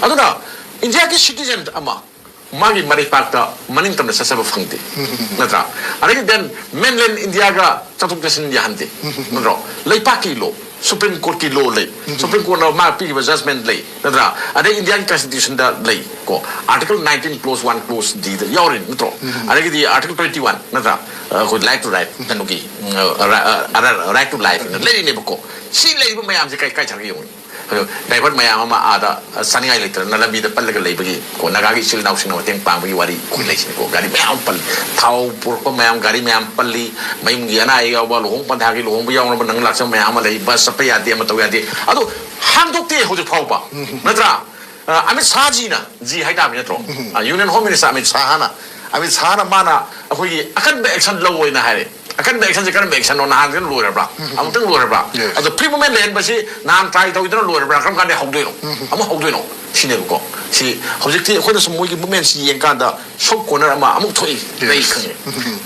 ꯑꯗꯨꯅ ꯏꯟꯗꯤꯌꯥꯒꯤ ꯁꯤꯇꯤꯖꯟ ꯑꯃ ꯃꯥꯒꯤ ꯃꯔꯩꯄꯥꯛꯇ ꯃꯅꯤꯡ ꯇꯝꯅ ꯆꯠꯆꯕ ꯐꯪꯗꯦ, ꯅꯠꯇ꯭ꯔꯥ? ꯑꯗꯒꯤ ꯗꯦꯟ ꯃꯦꯟꯂꯦꯟ ꯏꯟꯗꯤꯌꯥꯒ ꯆꯠꯊꯣꯛ ꯆꯠꯁꯤꯟ ꯌꯥꯍꯟꯗꯦ, ꯅꯠꯇ꯭ꯔꯣ? ꯂꯩꯄꯥꯛꯀꯤ ꯂꯣ, ꯁꯨꯄ꯭ꯔꯤꯝ ꯀꯣꯔꯠꯀꯤ ꯂꯣ ꯂꯩ, ꯁꯨꯄ꯭ꯔꯤꯝ ꯀꯣꯔꯠꯅ ꯃꯥ ꯄꯤꯈꯤꯕ ꯖꯖꯃꯦꯟ ꯂꯩ, ꯅꯠꯇ꯭ꯔꯥ? ꯑꯗꯩ ꯏꯟꯗꯤꯌꯥꯒꯤ ꯀꯟꯁꯇꯤꯇ꯭ꯌꯨꯁꯟꯗ ꯂꯩ ꯀꯣ, article nineteen clause one clause ꯗꯤꯗ ꯌꯥꯎꯔꯤ, ꯅꯠꯇ꯭ꯔꯣ? ꯑꯗꯒꯤꯗꯤ ꯑꯥꯔꯇꯤꯀꯜ ꯇ꯭ꯋꯦꯟꯇꯤ ꯋꯥꯟ, ꯅꯠꯇ꯭ꯔꯥ? ꯑꯩꯈꯣꯏ ꯔꯥꯏꯠ ꯇꯨ ꯔꯥꯏꯠ, ꯀꯩꯅꯣꯒꯤ, ꯔꯥꯏꯠ ꯇꯨ ꯂꯥꯏꯐ ꯂꯩꯔꯤꯅꯦꯕꯀꯣ꯫ ꯁꯤ ꯂꯩꯔꯤꯕ ꯃꯌꯥꯝꯁꯦ ꯀꯥꯏ ꯀꯥꯏ ꯆꯠꯈ꯭ꯔꯒꯦ ꯌꯦꯡꯉꯨ꯫ ꯗ꯭ꯔꯥꯏꯚꯔ ꯃꯌꯥꯝ ꯑꯃ ꯑꯥꯗ ꯆꯥꯅꯤꯡꯉꯥꯏ ꯂꯩꯇꯗꯅ ꯂꯝꯕꯤꯗ ꯄꯜꯂꯒ ꯂꯩꯕꯒꯤ ꯀꯣ, ꯅꯥꯒꯥꯒꯤ ꯏꯆꯤꯜ ꯏꯅꯥꯎꯁꯤꯡꯅ ꯃꯇꯦꯡ ꯄꯥꯡꯕꯒꯤ ꯋꯥꯔꯤ ꯑꯩꯈꯣꯏ ꯂꯩꯁꯤꯅꯤꯀꯣ꯫ ꯒꯥꯔꯤ ꯃꯌꯥꯝ ꯑꯃ ꯄꯜꯂꯤ, ꯊꯥꯎ ꯄꯨꯔꯛꯄ ꯃꯌꯥꯝ, ꯒꯥꯔꯤ ꯃꯌꯥꯝ ꯄꯜꯂꯤ, ꯃꯌꯨꯝꯒꯤ ꯑꯅꯥ ꯑꯌꯦꯛ ꯌꯥꯎꯕ, ꯂꯨꯍꯣꯡ ꯄꯟꯊꯥꯒꯤ ꯂꯨꯍꯣꯡꯕ ꯌꯥꯎꯅꯕ ꯅꯪ ꯂꯥꯛꯆꯕ ꯃꯌꯥꯝ ꯑꯃ ꯂꯩ, ꯕꯁ ꯆꯠꯄ ꯌꯥꯗꯦ, ꯑꯃ ꯇꯧ ꯌꯥꯗꯦ, ꯑꯗꯨ ꯍꯥꯡꯗꯣꯛꯇꯦ ꯍꯧꯖꯤꯛ ꯐꯥꯎꯕ, ꯅꯠꯇ꯭ꯔꯥ? ꯑ, ꯑꯃꯤꯠ ꯁꯥꯍꯖꯤꯅ, ꯖꯤ ꯍꯥꯏꯇꯥꯕꯅꯤ ꯅꯠꯇ꯭ꯔꯣ? ꯑ, Union Home Minister Amit ꯁꯥꯍꯅ, Amit ꯁꯥꯍꯅ ꯃꯥꯅ ꯑꯩꯈꯣꯏꯒꯤ ꯑꯀꯟꯕ action ꯂꯧꯋꯦꯅ ꯍꯥꯏꯔꯦ꯫ ꯑꯀꯟꯕ actionꯁꯦ ꯀꯔꯝꯕ actionꯅꯣ? ꯅꯍꯥꯟꯒꯤꯗꯨꯅ ꯂꯣꯏꯔꯕ꯭ꯔꯥ? ꯑꯃꯨꯛꯇꯪ ꯂꯣꯏꯔꯕ꯭ꯔꯥ? Yes. ꯑꯗꯣ free movement ꯂꯩꯍꯟꯕꯁꯤ ꯅꯍꯥꯟ try ꯇꯧꯗꯅ ꯂꯣꯏꯔꯕ꯭ꯔꯥ? ꯀꯔꯝ ꯀꯥꯟꯗ ꯍꯧꯗꯣꯏꯅꯣ? ꯑꯃꯨꯛ ꯍꯧꯗꯣꯏꯅꯣ? ꯁꯤꯅꯦꯕꯀꯣ꯫ ꯁꯤ ꯍꯧꯖꯤꯛꯇꯤ ꯑꯩꯈꯣꯏꯅ ꯁꯨꯝ ꯃꯣꯏꯒꯤ movementꯁꯤ ꯌꯦꯡꯀꯥꯟꯗ soft corner ꯑꯃ ꯑꯃꯨꯛ ꯊꯣꯛꯏ꯫ ꯑꯩ Yes. ꯈꯪꯉꯦ꯫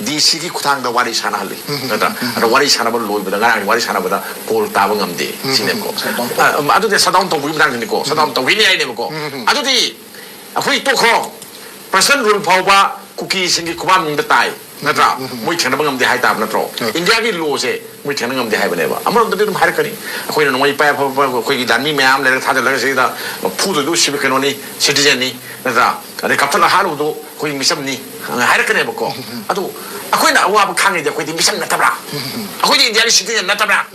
ꯗꯤ ꯁꯤꯒꯤ ꯈꯨꯠꯊꯥꯡꯗ ꯋꯥꯔꯤ ꯁꯥꯟꯅꯍꯜꯂꯤ꯫ ꯅꯠꯇ꯭ꯔꯥ? ꯑꯗꯣ ꯋꯥꯔꯤ ꯁꯥꯟꯅꯕ ꯂꯣꯏꯕꯗ, ꯉꯔꯥꯡꯒꯤ ꯋꯥꯔꯤ ꯁꯥꯟꯅꯕꯗ ꯄꯣꯜ ꯇꯥꯕ ꯉꯝꯗꯦ꯫ ꯁꯤꯅꯦꯕꯀꯣ꯫ ꯑ, ꯑꯗꯨꯗꯤ shutdown ꯇꯧꯕꯒꯤ ꯃꯇꯥꯡꯗꯅꯤꯀꯣ꯫ Shutdown ꯇꯧꯈꯤꯅꯤ ꯍꯥꯏꯅꯦꯕꯀꯣ꯫ ꯑꯗꯨꯗꯤ ꯑꯩꯈꯣꯏ ꯇꯣꯛꯈ꯭ꯔꯣ꯫ Personal rule ꯐꯥꯎꯕ ꯀꯨꯀꯤꯁꯤꯡꯒꯤ ꯈꯨꯕꯥꯛ ꯃꯅꯨꯡꯗ ꯇꯥꯏ꯫ ꯅꯠꯇ꯭ꯔꯥ? ꯃꯣꯏ ꯊꯦꯡꯅꯕ ꯉꯝꯗꯦ ꯍꯥꯏ ꯇꯥꯕ ꯅꯠꯇ꯭ꯔꯣ? ꯏꯟꯗꯤꯌꯥꯒꯤ lawꯁꯦ ꯃꯣꯏ ꯊꯦꯡꯅ ꯉꯝꯗꯦ ꯍꯥꯏꯕꯅꯦꯕ꯫ ꯑꯃꯔꯣꯝꯗꯗꯤ ꯑꯗꯨꯝ ꯍꯥꯏꯔꯛꯀꯅꯤ, ꯑꯩꯈꯣꯏꯅ ꯅꯣꯡꯃꯩ ꯄꯥꯏ ꯑꯐꯕ ꯑꯩꯈꯣꯏꯒꯤ ꯂꯥꯟꯃꯤ ꯃꯌꯥꯝ ꯂꯩꯔꯒ ꯊꯥꯖꯤꯜꯂꯒ ꯁꯤꯗ ꯐꯨꯗꯣꯏꯗꯨ ꯁꯤꯕ ꯀꯩꯅꯣꯅꯤ, citizenꯅꯤ, ꯅꯠꯇ꯭ꯔꯥ? ꯑꯗꯩ ꯀꯥꯞꯊꯠꯂ ꯍꯥꯠꯂꯨꯕꯗꯣ ꯑꯩꯈꯣꯏ ꯃꯤꯆꯝꯅꯤ ꯍꯥꯏꯔꯛꯀꯅꯦꯕꯀꯣ꯫ ꯑꯗꯨ ꯑꯩꯈꯣꯏꯅ ꯑꯋꯥꯕ ꯈꯥꯡꯉꯤꯗꯤ ꯑꯩꯈꯣꯏꯗꯤ ꯃꯤꯆꯝ ꯅꯠꯇꯕ꯭ꯔꯥ? ꯑꯩꯈꯣꯏꯗꯤ ꯏꯟꯗꯤꯌꯥꯒꯤ citizen ꯅꯠꯇꯕ꯭ꯔꯥ?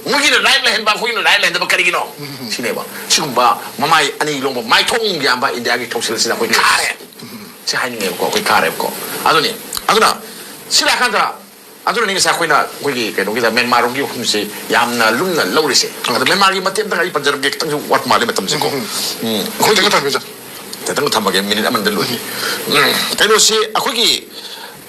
ꯃꯣꯏꯒꯤꯅ right ꯂꯩꯍꯟꯕ, ꯑꯩꯈꯣꯏꯒꯤꯅ right ꯂꯩꯍꯟꯗꯕ ꯀꯔꯤꯒꯤꯅꯣ? ꯁꯤꯅꯦꯕ꯫ ꯁꯤꯒꯨꯝꯕ ꯃꯃꯥꯏ ꯑꯅꯤ ꯂꯣꯡꯕ, ꯃꯥꯏꯊꯣꯡ ꯌꯥꯝꯕ ꯏꯟꯗꯤꯌꯥꯒꯤ ꯊꯧꯁꯤꯜꯁꯤꯗ ꯑꯩꯈꯣꯏ ꯈꯥꯔꯦ꯫ ꯁꯤ ꯍꯥꯏꯅꯤꯡꯉꯦꯕꯀꯣ, ꯑꯩꯈꯣꯏ ꯈꯥꯔꯦꯕꯀꯣ꯫ ꯑꯗꯨꯅꯤ, ꯑꯗꯨꯅ ꯁꯤ ꯂꯥꯛꯀꯥꯟꯗ, ꯑꯗꯨꯅꯅꯤ ꯉꯁꯥꯏ ꯑꯩꯈꯣꯏꯅ ꯑꯩꯈꯣꯏꯒꯤ ꯀꯩꯅꯣꯒꯤꯗ ꯃ꯭ꯌꯥꯟꯃꯥꯔ ꯔꯣꯝꯒꯤ ꯋꯥꯐꯝꯁꯤ ꯌꯥꯝꯅ ꯂꯨꯝꯅ ꯂꯧꯔꯤꯁꯦ꯫ ꯑꯗꯣ ꯃ꯭ꯌꯥꯟꯃꯥꯔꯒꯤ ꯃꯇꯦꯛ ꯑꯝꯇꯪ ꯑꯩ ꯄꯟꯖꯔꯝꯒꯦ, ꯈꯤꯇꯪꯁꯨ ꯋꯥꯠꯄ ꯃꯥꯜꯂꯦ ꯃꯇꯝꯁꯦꯀꯣ꯫ ꯎꯝ, ꯑꯩꯈꯣꯏꯒꯤ ꯈꯤꯇꯪ ꯊꯝꯕꯤꯌꯨ꯫ ꯈꯤꯇꯪ ꯊꯝꯃꯒꯦ, ꯃꯤꯅꯤꯠ ꯑꯃꯅꯤꯗ ꯂꯣꯏꯒꯦ꯫ ꯎꯝ, ꯀꯩꯅꯣꯁꯤ ꯑꯩꯈꯣꯏꯒꯤ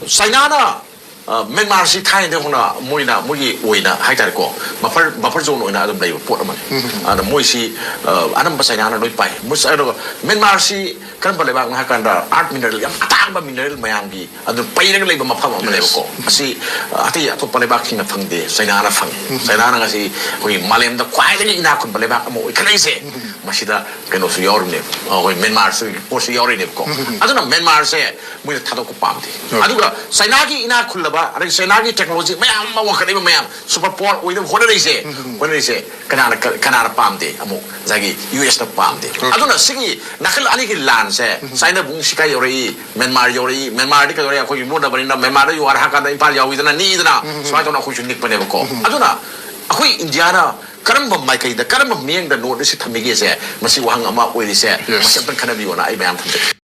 ꯆꯥꯏꯅꯥꯅ ꯑ, ꯃ꯭ꯌꯥꯟꯃꯥꯔꯁꯤ ꯊꯥꯏꯅꯗꯒꯤ ꯍꯧꯅ ꯃꯣꯏꯅ, ꯃꯣꯏꯒꯤ ꯑꯣꯏꯅ ꯍꯥꯏꯇꯥꯔꯦꯀꯣ, buffer, buffer zone ꯑꯣꯏꯅ ꯑꯗꯨꯝ ꯂꯩꯕ ꯄꯣꯠ ꯑꯃꯅꯤ꯫ ꯑꯗ ꯃꯣꯏꯁꯤ, ꯑ, ꯑꯅꯝꯕ ꯆꯥꯏꯅꯥꯅ ꯂꯣꯏ ꯄꯥꯏ꯫ ꯃꯣꯏ, ꯑꯗꯨꯒ ꯃ꯭ꯌꯥꯟꯃꯥꯔꯁꯤ ꯀꯔꯝꯕ ꯂꯩꯕꯥꯛꯅꯣ ꯍꯥꯏ ꯀꯥꯟꯗ, earth mineral, ꯌꯥꯝ ꯑꯇꯥꯡꯕ mineral ꯃꯌꯥꯝꯒꯤ ꯑꯗꯨ ꯄꯩꯔꯒ ꯂꯩꯕ ꯃꯐꯝ ꯑꯃꯅꯦꯕꯀꯣ꯫ ꯑꯁꯤ, ꯑ, ꯑꯇꯩ ꯑꯇꯣꯞꯄ ꯂꯩꯕꯥꯛꯁꯤꯡꯅ ꯐꯪꯗꯦ, ꯆꯥꯏꯅꯥꯅ ꯐꯪꯉꯤ꯫ ꯆꯥꯏꯅꯥꯅ ꯉꯁꯤ ꯑꯩꯈꯣꯏꯒꯤ ꯃꯥꯂꯦꯝꯗ ꯈ꯭ꯋꯥꯏꯗꯒꯤ ꯏꯅꯥꯛ ꯈꯨꯟꯕ ꯂꯩꯕꯥꯛ ꯑꯃ ꯑꯣꯏꯈꯠꯂꯛꯏꯁꯦ꯫ ꯃꯁꯤꯗ ꯀꯩꯅꯣꯁꯨ ꯌꯥꯎꯔꯤꯅꯦꯕ, ꯑꯩꯈꯣꯏ ꯃ꯭ꯌꯥꯟꯃꯥꯔꯁꯤ ꯄꯣꯠꯁꯨ ꯌꯥꯎꯔꯤꯅꯦꯕꯀꯣ꯫ ꯑꯗꯨꯅ ꯃ꯭ꯌꯥꯟꯃꯥꯔꯁꯦ ꯃꯣꯏꯅ ꯊꯥꯗꯣꯛꯄ ꯄꯥꯝꯗꯦ꯫ ꯑꯗꯨꯒ ꯆꯥꯏꯅꯥꯒꯤ ꯏꯅꯥꯛ ꯈꯨꯜꯂꯕ, ꯑꯗꯒꯤ ꯆꯥꯏꯅꯥꯒꯤ technology ꯃꯌꯥꯝ ꯑꯃ ꯋꯥꯡꯈꯠꯂꯛꯏꯕ ꯃꯌꯥꯝ, super power ꯑꯣꯏꯅꯕ ꯍꯣꯠꯅꯔꯤꯁꯦ, ꯍꯣꯠꯅꯔꯤꯁꯦ ꯀꯅꯥꯅ, ꯀ-, ꯀꯅꯥꯅ ꯄꯥꯝꯗꯦ? ꯑꯃꯨꯛ ꯉꯁꯥꯏꯒꯤ ꯌꯨ ꯑꯦꯁꯅ ꯄꯥꯝꯗꯦ꯫ ꯑꯗꯨꯅ ꯁꯤꯒꯤ ꯅꯥꯀꯜ ꯑꯅꯤꯒꯤ ꯂꯥꯟꯁꯦ, ꯆꯥꯏꯅꯥꯕꯨ ꯑꯃꯨꯛ ꯁꯤꯀꯥꯏ ꯌꯧꯔꯛꯏ, ꯃ꯭ꯌꯥꯟꯃꯥꯔ ꯌꯧꯔꯛꯏ, ꯃ꯭ꯌꯥꯟꯃꯥꯔꯗꯤ ꯀꯩꯗꯧꯔꯦ? ꯑꯩꯈꯣꯏꯒꯤ ꯃꯣꯠꯅꯕꯅꯤꯅ ꯃ꯭ꯌꯥꯟꯃꯥꯔꯗ ꯌꯨ ꯑꯥꯔ ꯍꯥꯏꯔ ꯀꯥꯟꯗ ꯏꯝꯐꯥꯜ ꯌꯥꯎꯏꯗꯅ, ꯅꯤꯛꯏꯗꯅ, ꯁꯨꯃꯥꯏꯅ ꯇꯧꯅ ꯑꯩꯈꯣꯏꯁꯨ ꯅꯤꯛꯄꯅꯦꯕꯀꯣ꯫ ꯑꯗꯨꯅ ꯑꯩꯈꯣꯏ ꯏꯟꯗꯤꯌꯥꯅ ꯀꯔꯝꯕ ꯃꯥꯏꯀꯩꯗ, ꯀꯔꯝꯕ ꯃꯤꯠꯌꯦꯡꯗ North East ꯊꯝꯃꯤꯒꯦꯁꯦ, ꯃꯁꯤ ꯋꯥꯍꯪ ꯑꯃ ꯑꯣꯏꯔꯤꯁꯦ꯫ ꯃꯁꯤ ꯑꯝꯇꯪ ꯈꯟꯅꯕꯤꯌꯣꯅ ꯑꯩ ꯃꯌꯥꯝ ꯊꯝꯖꯒꯦ꯫